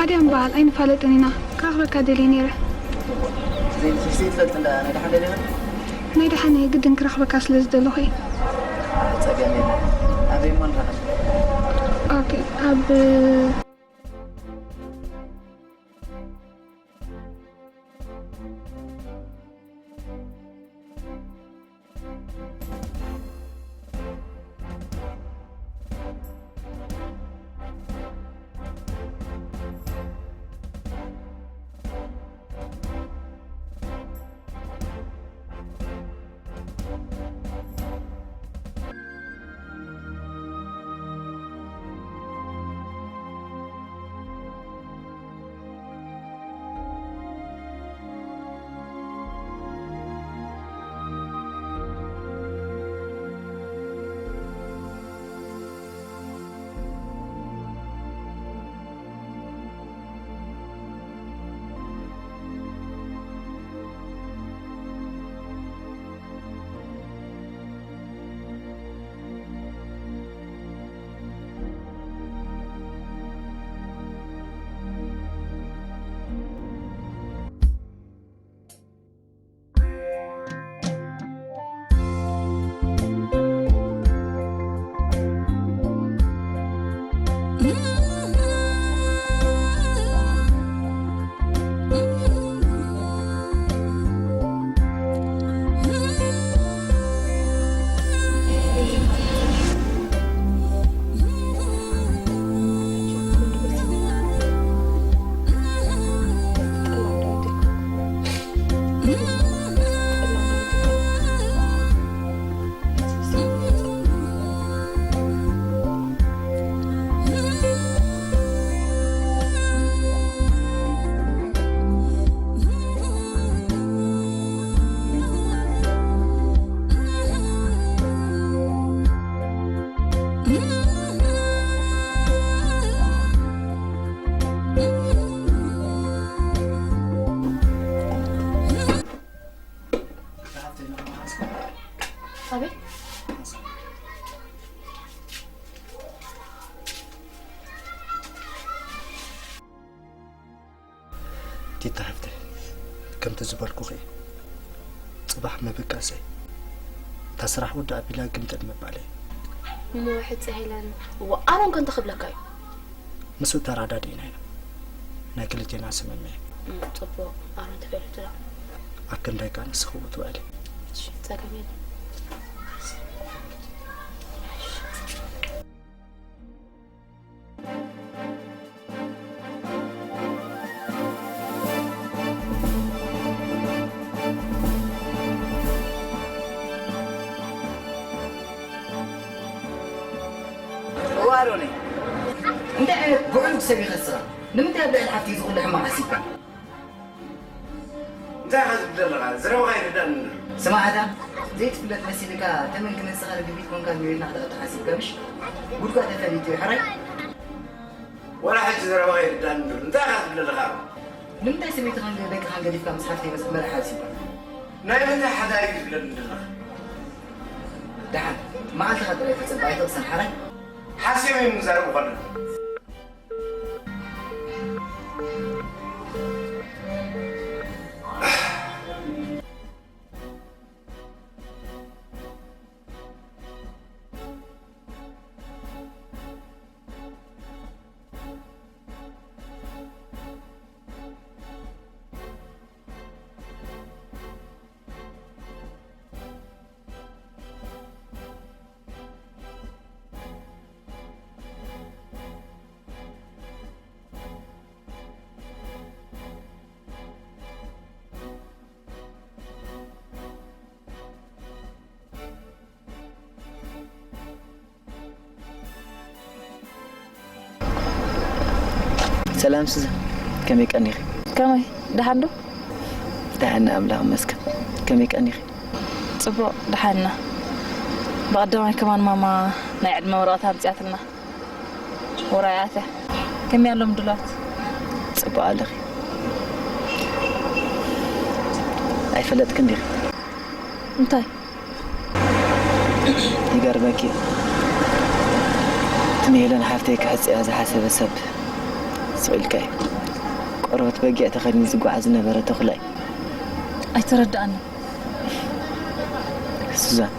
ኣድያም በዓል ኣይንፋለጥን ኢና። ክረኽበካ ደልየ ነይረ። ናይ ደሓን እየ፣ ግድን ክረኽበካ ስለ ዝደለኹ እየ። ኦኬ፣ ኣብ ኣቤት። ቲታ ሓፍተይ፣ ከምቲ ዝበልኩኺ፣ ጽባሕ ምብጋሰይ፣ እታ ስራሕ ወዲ ኣቢላ ግምጥል ምባለይ። እሞ ሕጽ ሄለን፣ እዋ፣ ኣሮን ከ እንታይ ክብለካ እዩ? ምስኡ ተራዳዲእና ኢና። ናይ ክልቴና ስምምዕ። እም፣ ጽቡቕ። ኣሮን ተፈሊጡ ዶ? ኣብ ክንደይ ከኣ ንስኺ እውን ትውዕሊ። እሺ፣ ጸገም የለን። እዋሮነይ፣ እንታይ ዓይነት ብዕሉግ ሰብ ኢኻ ንስኻ? ንምንታይ ኣብ ልዕሊ ሓፍተይ እዚ ኩሉ ሕማቕ ሓሲብካ? እንታይ ኢኻ ዝብል ዘለኻ? ዘረባኻ ኣይርዳእንን ኣሎ። ስማዕ ኣታ፣ ዘይትፍለጥ መሲልካ ተመን ክመጽኻ ርግቢት ኮንካ ሜሪና ክትኣቱ ሓሲብካ ምሽ? ጉድካ ተፈሊጡ እዩ፣ ሕራይ? ዋላ ሕጂ ዘረባኻ ኣይርዳእንን ኣሎ። እንታይ ኢኻ ዝብል ዘለኻ? ንምንታይ ሰበይትኻን ገ-፣ ደቅኻን ገዲፍካ ምስ ሓፍተይ መስ-፣ መርዓ ሓሲብካ? ናይ ምንታይ ሓዳር እዩ ዝብለኒ ዘለኻ? ደሓን፣ መዓልትኻ ጥራይ ተጸበ፣ ኣይተቕስን፣ ሓራይ? ሓሲበ እዩ ምዛረብ ከሎ። ሰላም ሱዛን፣ ከመይ ቀኒኺ? ከመይ፣ ደሓን ዶ? ደሓን፣ ኣምላኽ ይመስገን። ከመይ ቀኒኺ? ጽቡቕ፣ ደሓን ኢና። ብቐዳማይ ከማን ማማ ናይ ዕድመ ወረቐት ኣምጺኣትልና። ውራያተ፣ ከመይ ኣሎ ምድላዋት? ጽቡቕ ኣለኺ። ኣይፈለጥክን ዲኺ? እንታይ? ይገርመኪ፣ እቲ ንሄለን ሓፍተይ ክሕጽያ ዝሓሰበ ሰብ ስቕ ኢልካ እዩ። ቆርበት በጊዕ ተኸዲኑ ዝጓዓዝ ዝነበረ ተኹላ እዩ። ኣይተረድኣንን። ሱዛን፣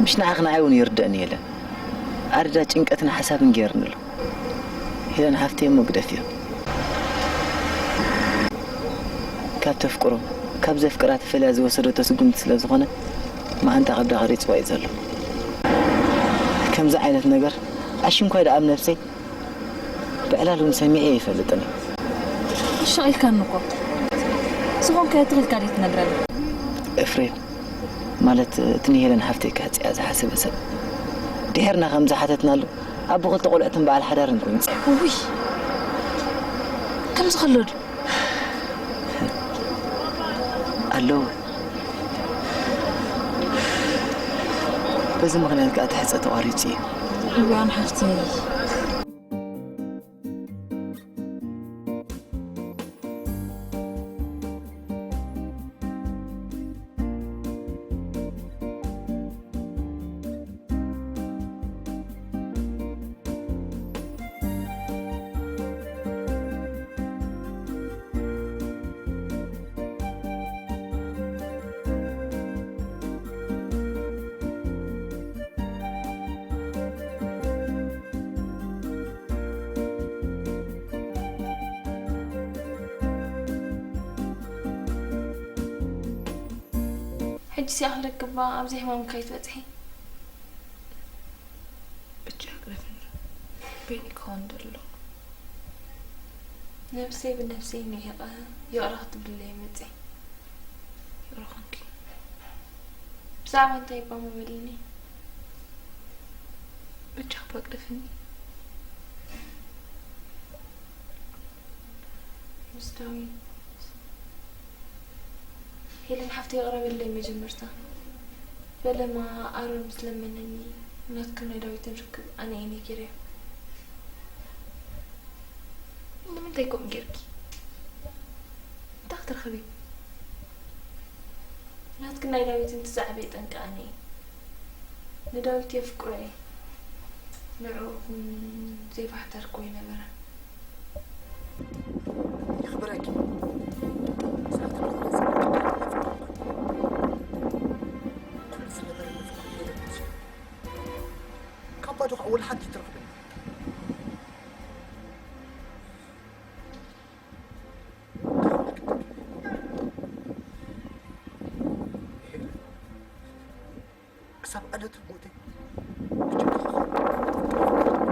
ምሽ ንዓኺ ንዓይ እውን ይርደእኒ የለን። ኣደዳ ጭንቀትን ሓሳብን ገይርኒ ኣሎ። ሄለን ሓፍተይ እሞ ግደፍዮ። ካብ ተፍቅሮ፣ ካብ ዘፍቅራ ተፈልያ ዝወሰደቶ ስጉምቲ ስለ ዝኾነ፣ መዓንጣ ከብዳ ቐሪጽዋ እዩ ዘሎ። ከምዚ ዓይነት ነገር ኣሽንኳይ ደኣ ኣብ ነብሰይ ብዕላል እውን ሰሚዐ ኣይፈልጥን እየ። ኣሻቒልካኒ እኮ። ዝኾንካዮ ትኽልካ ደይ ትነግረኒ? ኤፍሬም፣ ማለት እቲ ንሄለን ሓፍተይ ክሕጽያ ዝሓሰበ ሰብ፣ ድሒርና ከም ዝሓተትናሉ ኣቦ ክልተ ቆልዑትን በዓል ሓዳርን ኮይኑ። ውይ፣ ከምዚ ከሎ ድዩ? ኣለዎ። በዚ ምኽንያት ከኣ እቲ ሕጸ ተቋሪጹ እዩ። እዋን ሓፍተይ። ሕጂ ሲኣኽለክባ ኣብዚ ሕማም ከይትበጽሒ። ብቻ ግረፍኒ። ቤኒ ክኸውን ደሎ። ነብሰይ ብነብሰይ ንዒቐ ይቕረ ክትብልለይ መጺ። ይቕረ ኮንኪ። ብዛዕባ እንታይ እባ እሞ በልኒ። ብቻ ክባ ግረፍኒ። ምስ ዳዊት ሄለን ሓፍተይ ይቕረ በለይ መጀመርታ። ፈለማ ኣሮን ምስ ለመነኒ ናትክን ናይ ዳዊትን ርክብ ኣነ እየ ነጊረዮ። ንምንታይ ከምኡ ጌርኪ? እንታይ ክትረኽቢ? ናትክን ናይ ዳዊትን እቲ ዝዓበየ ጠንቂ ኣነ እየ። ንዳዊት የፍቅሮ እየ። ንዕኡ ግን ዘይፋሕተርኩ ኣይነበረን። ይኽበረኪ። ኩሉ ዝነበረ ንፍቕሪ የለብሽ። ካብ ባዶ ከዓ ወላ ሓንቲ ትረኽበኒ። ክሳብ ዕለተ ሞተይ ብጀካኻ ክኸፍል።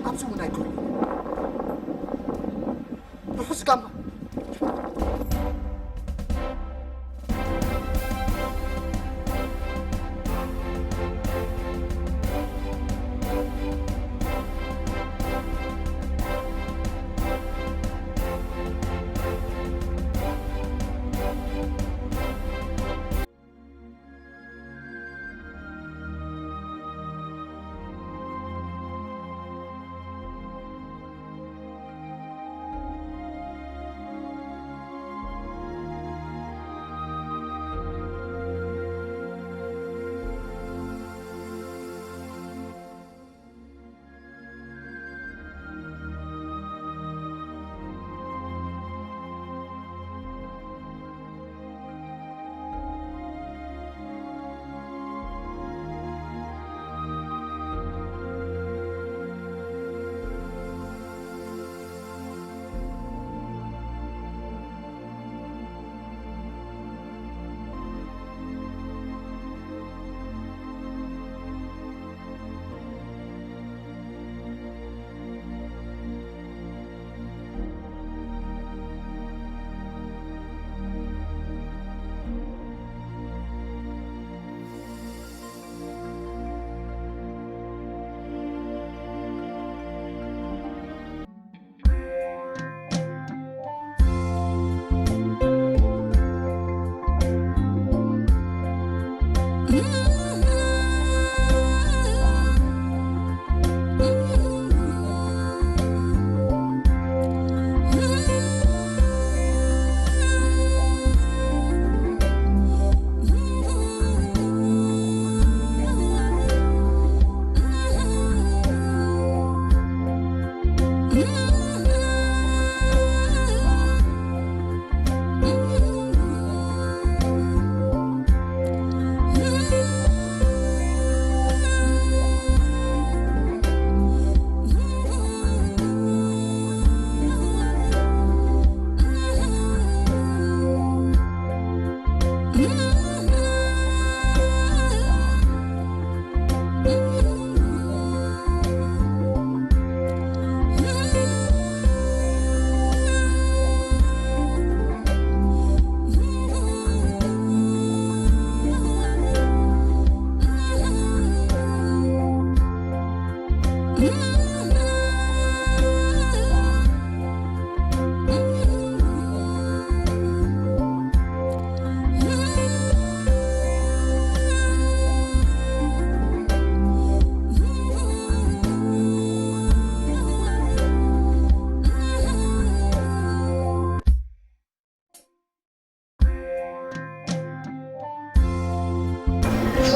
ኣብዚ እውን ኣይኮነን። ርሑስ ጋማ።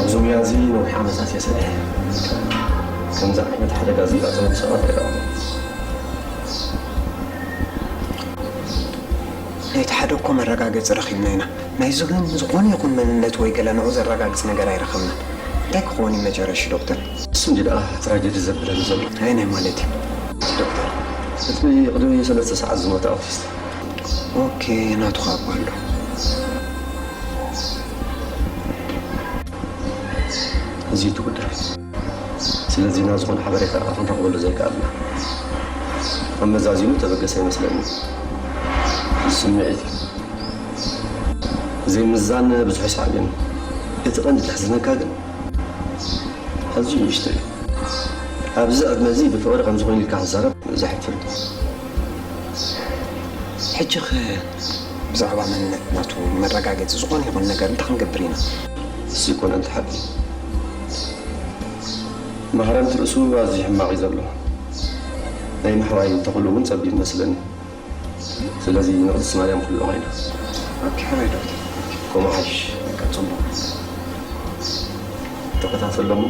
ኣብዚ ሙያ እዚ ነዊሕ ዓመታት እየ ሰሪሐ። ከምዚ ዓይነት ሓደጋ ዘጋጠመ ሰባት ኣይረኣኹን። ናይቲ ሓደ እኮ መረጋገፂ ረኺብና ኢና። ናይዚ ግን ዝኾነ ይኹን መንነት ወይ ገለ ንዑ ዘረጋግፅ ነገር ኣይረኸብናን። እንታይ ክኸውን እዩ መጨረሽቱ ዶክተር? እሱ እንጂ ደኣ ትራጀዲ ዘብለኒ ዘሎ። ኣየናይ ማለት እዩ? ዶክተር፣ እቲ ቅድሚ ሰለስተ ሰዓት ዝሞተ ኣውቲስት። ኦኬ፣ ናቱ ከኣ ኣሎ። እዚ እዩ እቲ ጉዳይ። ስለዚ ናብ ዝኾነ ሓበሬታ ክንረኽበሉ ዘይከኣልና። ኣመዛዚኑ ተበገሰ ኣይመስለንን። ስምዒት እዩ። ዘይምዛን ብዙሕ ይስዓብ እዩ። እቲ ቀንዲ ዘሕዝነካ ግን ኣዝዩ ንእሽቶ እዩ። ኣብዚ ዕድመ እዚ ብፍቕሪ ከምዚ ኮይኑ ኢልካ ክዛረብ ዘሕፍር እዩ። ሕጂ ኸ ብዛዕባ መንነት ናቱ መረጋገጺ ዝኾነ ይኹን ነገር እንታይ ክንገብር ኢና? እሱ ይኮነ እንተ ሓቂ። ማህረምቲ ርእሱ ኣዝዩ ሕማቕ እዩ ዘሎ። ናይ ማሕዋይ ተኽእሎ እውን ጸቢብ ይመስለኒ። ስለዚ ንቕድስቲ ማርያም ክልእኾ ኢና። ኦኬ፣ ሕራይ ዶክተር። ከምኡ ሓይሽ። በቃ፣ ጽቡቕ። ተኸታተሎሞ።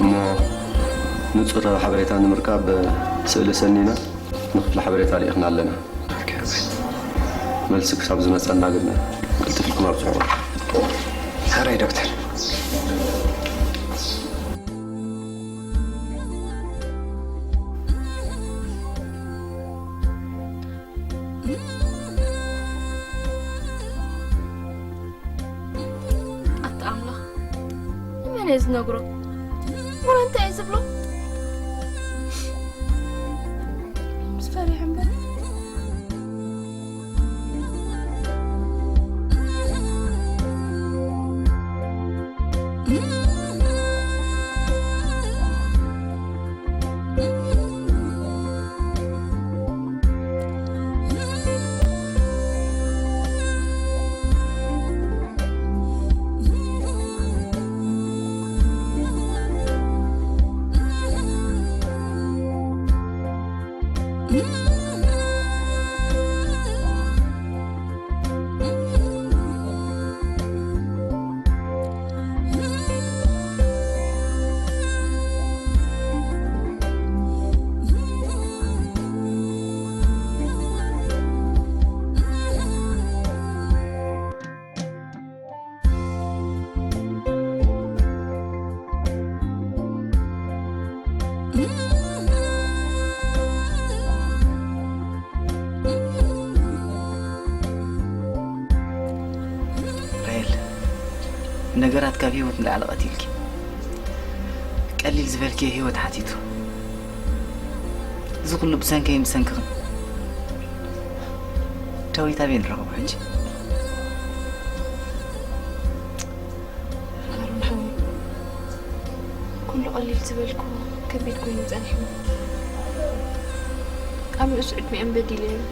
እሞ ንጹር ሓበሬታ ንምርካብ ስእሊ ሰኒና ንክፍሊ ሓበሬታ ልኢኽና ኣለና። መልሲ ክሳብ ዝመጸና ግን ቀልጢፍኩም ኣብጽሑ። ሕራይ ዶክተር። ኣታ ኣምላኽ፣ ንመን እየ ዝነግሮ? ወረ እንታይ እየ ዝብሎ? ምስ ፈሪሕ እምበር። ራሄል፣ ነገራት ካብ ህይወት ንላዕሊ ቀቲልኪ። ቀሊል ዝበልክዮ ህይወት ሓቲቱ። እዚ ኩሉ ብሰንከይን ብሰንክኽን። ዳዊት ኣበይ ንረኽቦ ሕጂ? ኣሮን ሓወይ፣ ኩሉ ቀሊል ዝበልኩ ከቢድ ኮይኑ ጸኒሑ። ኣብ ንእስ ዕድሚኦም በዲለዮም።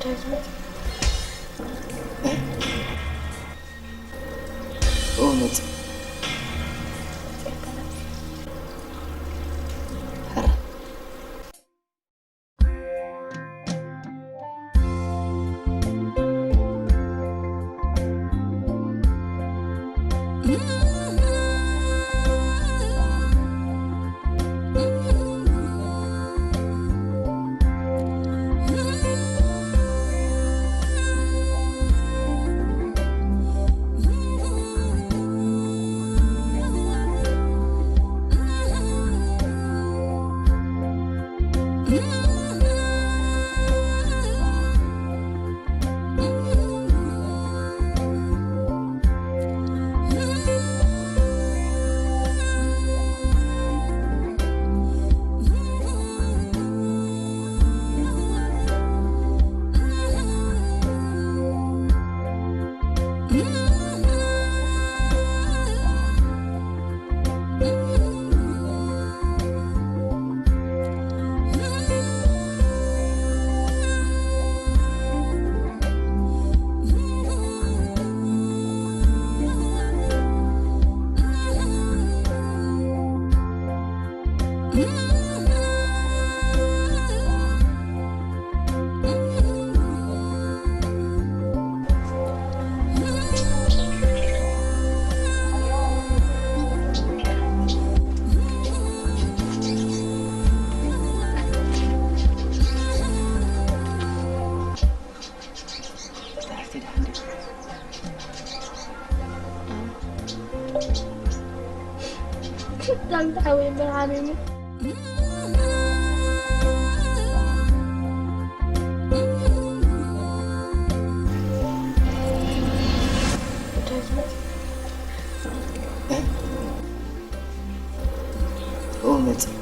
ዳዊት መጽእ። እ? ኦ፣ መጽእ። ሐራ። ዳዊት ሓወይ እምበር ሓሚሙ። ዳዊት መጽእ። እ? ኦ፣ መጽእ።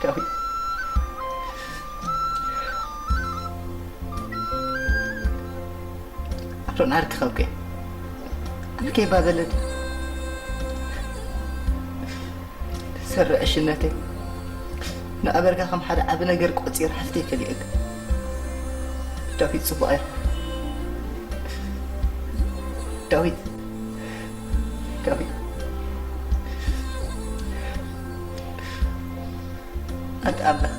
ዳዊት፣ ኣቶ ናርክ ኸብከ ኣልከ ባበለድ ሰሪ ዕሽነተይ ንኣበርካ ከም ሓደ ዓቢ ነገር ቆጺር ሓፍተይ ከሊእክ። ዳዊት ጽቡቕ እያ። ዳዊት፣ ዳዊት፣ ኣንታ ኣምላኽ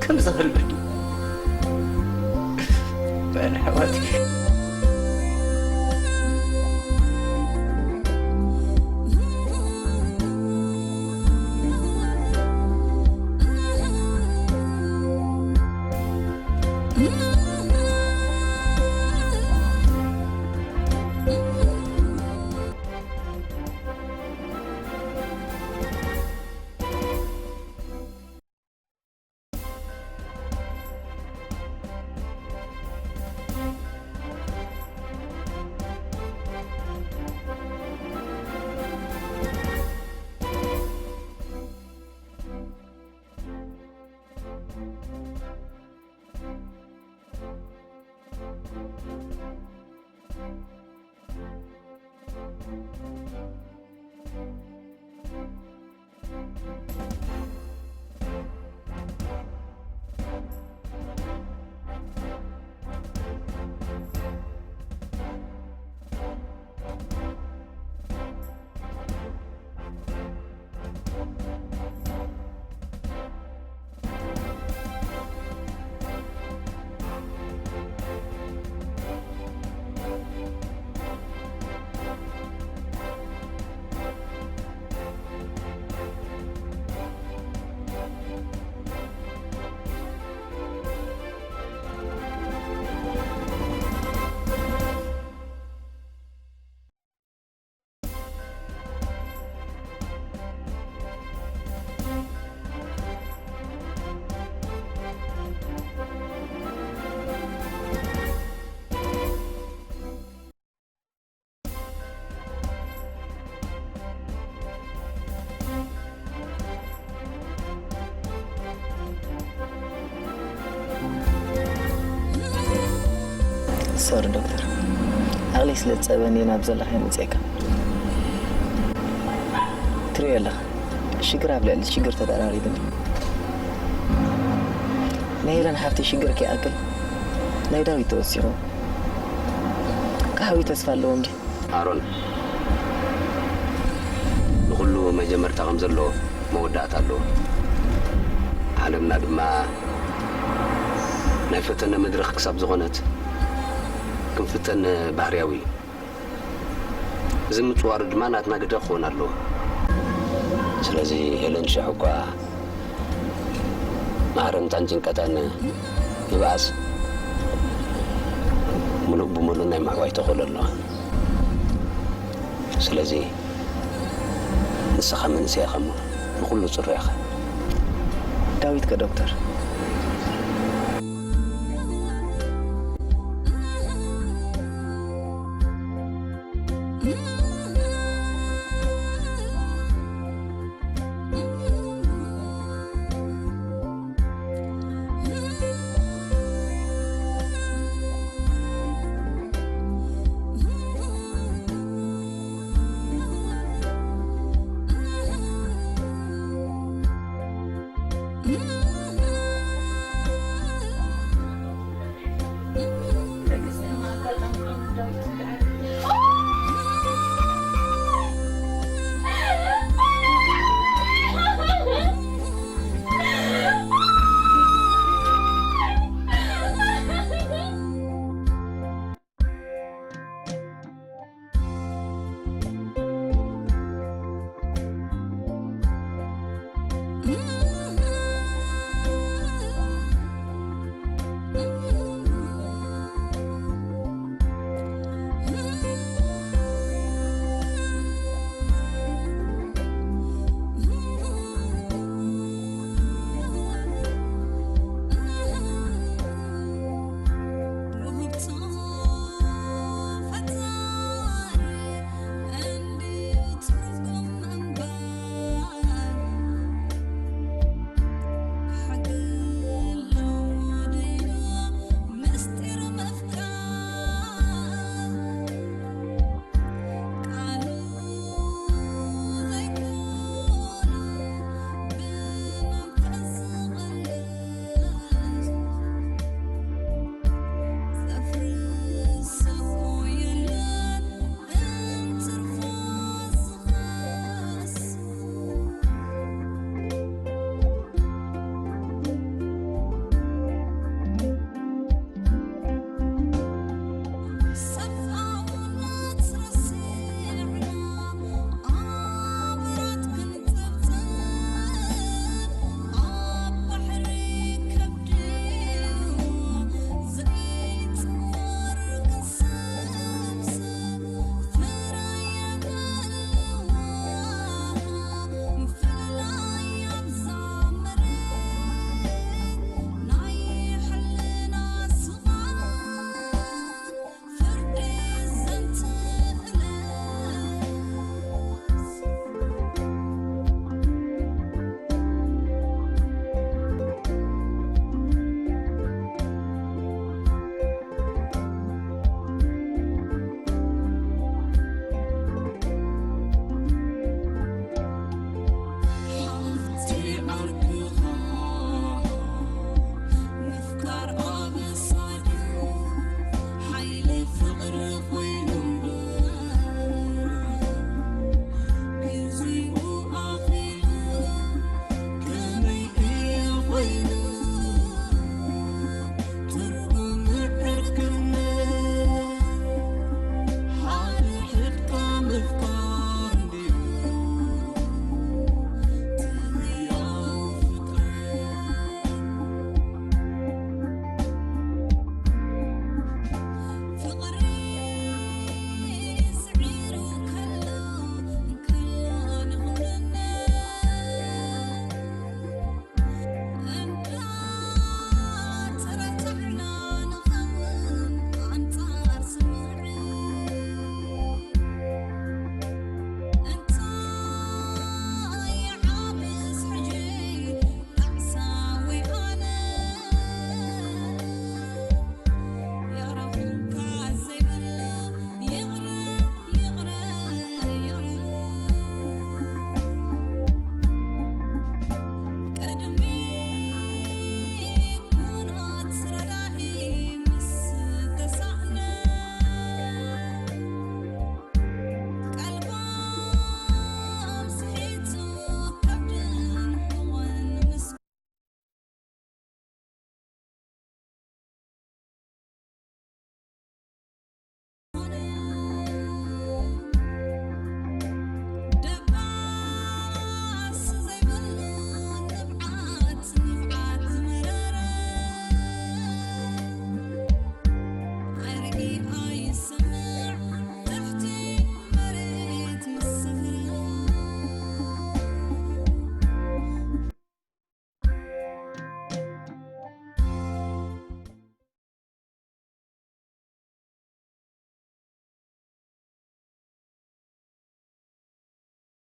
ከምዚ ክህሉ ድዩ? ኣነ ኣሕዋተይ። ሶሪ ዶክተር፣ ዓቕሊ ስለ ዝጸበኒ ናብ ዘለኻዮ መጺኤካ። ትርእዮ ኣለኻ፣ ሽግር ኣብ ልዕሊ ሽግር ተደራሪቡኒ። ናይ ሄለን ሓፍቲ ሽግር ከይኣክል ናይ ዳዊት ተወሲኹ። ክሓዊ ተስፋ ኣለዎም ድዩ? ኣሮን፣ ንኹሉ መጀመርታ ከም ዘለዎ መወዳእታ ኣለዎ። ዓለምና ድማ ናይ ፈተነ መድረኽ ክሳብ ዝኾነት፣ ክንፍተን ባህርያዊ እዩ። እዚ ምጽዋሩ ድማ ናትና ግደ ክኸውን ኣለዎ። ስለዚ ሄለን ሽሕ እኳ ማህረምታን ጭንቀታን ምብኣስ ምሉእ ብምሉእ ናይ ምሕዋይ ተኽእሎ ኣለዋ። ስለዚ ንስኻ መንእሰይ ኢኻ እሞ ንኹሉ ጽሩይ ኢኻ። ዳዊት ከ ዶክተር?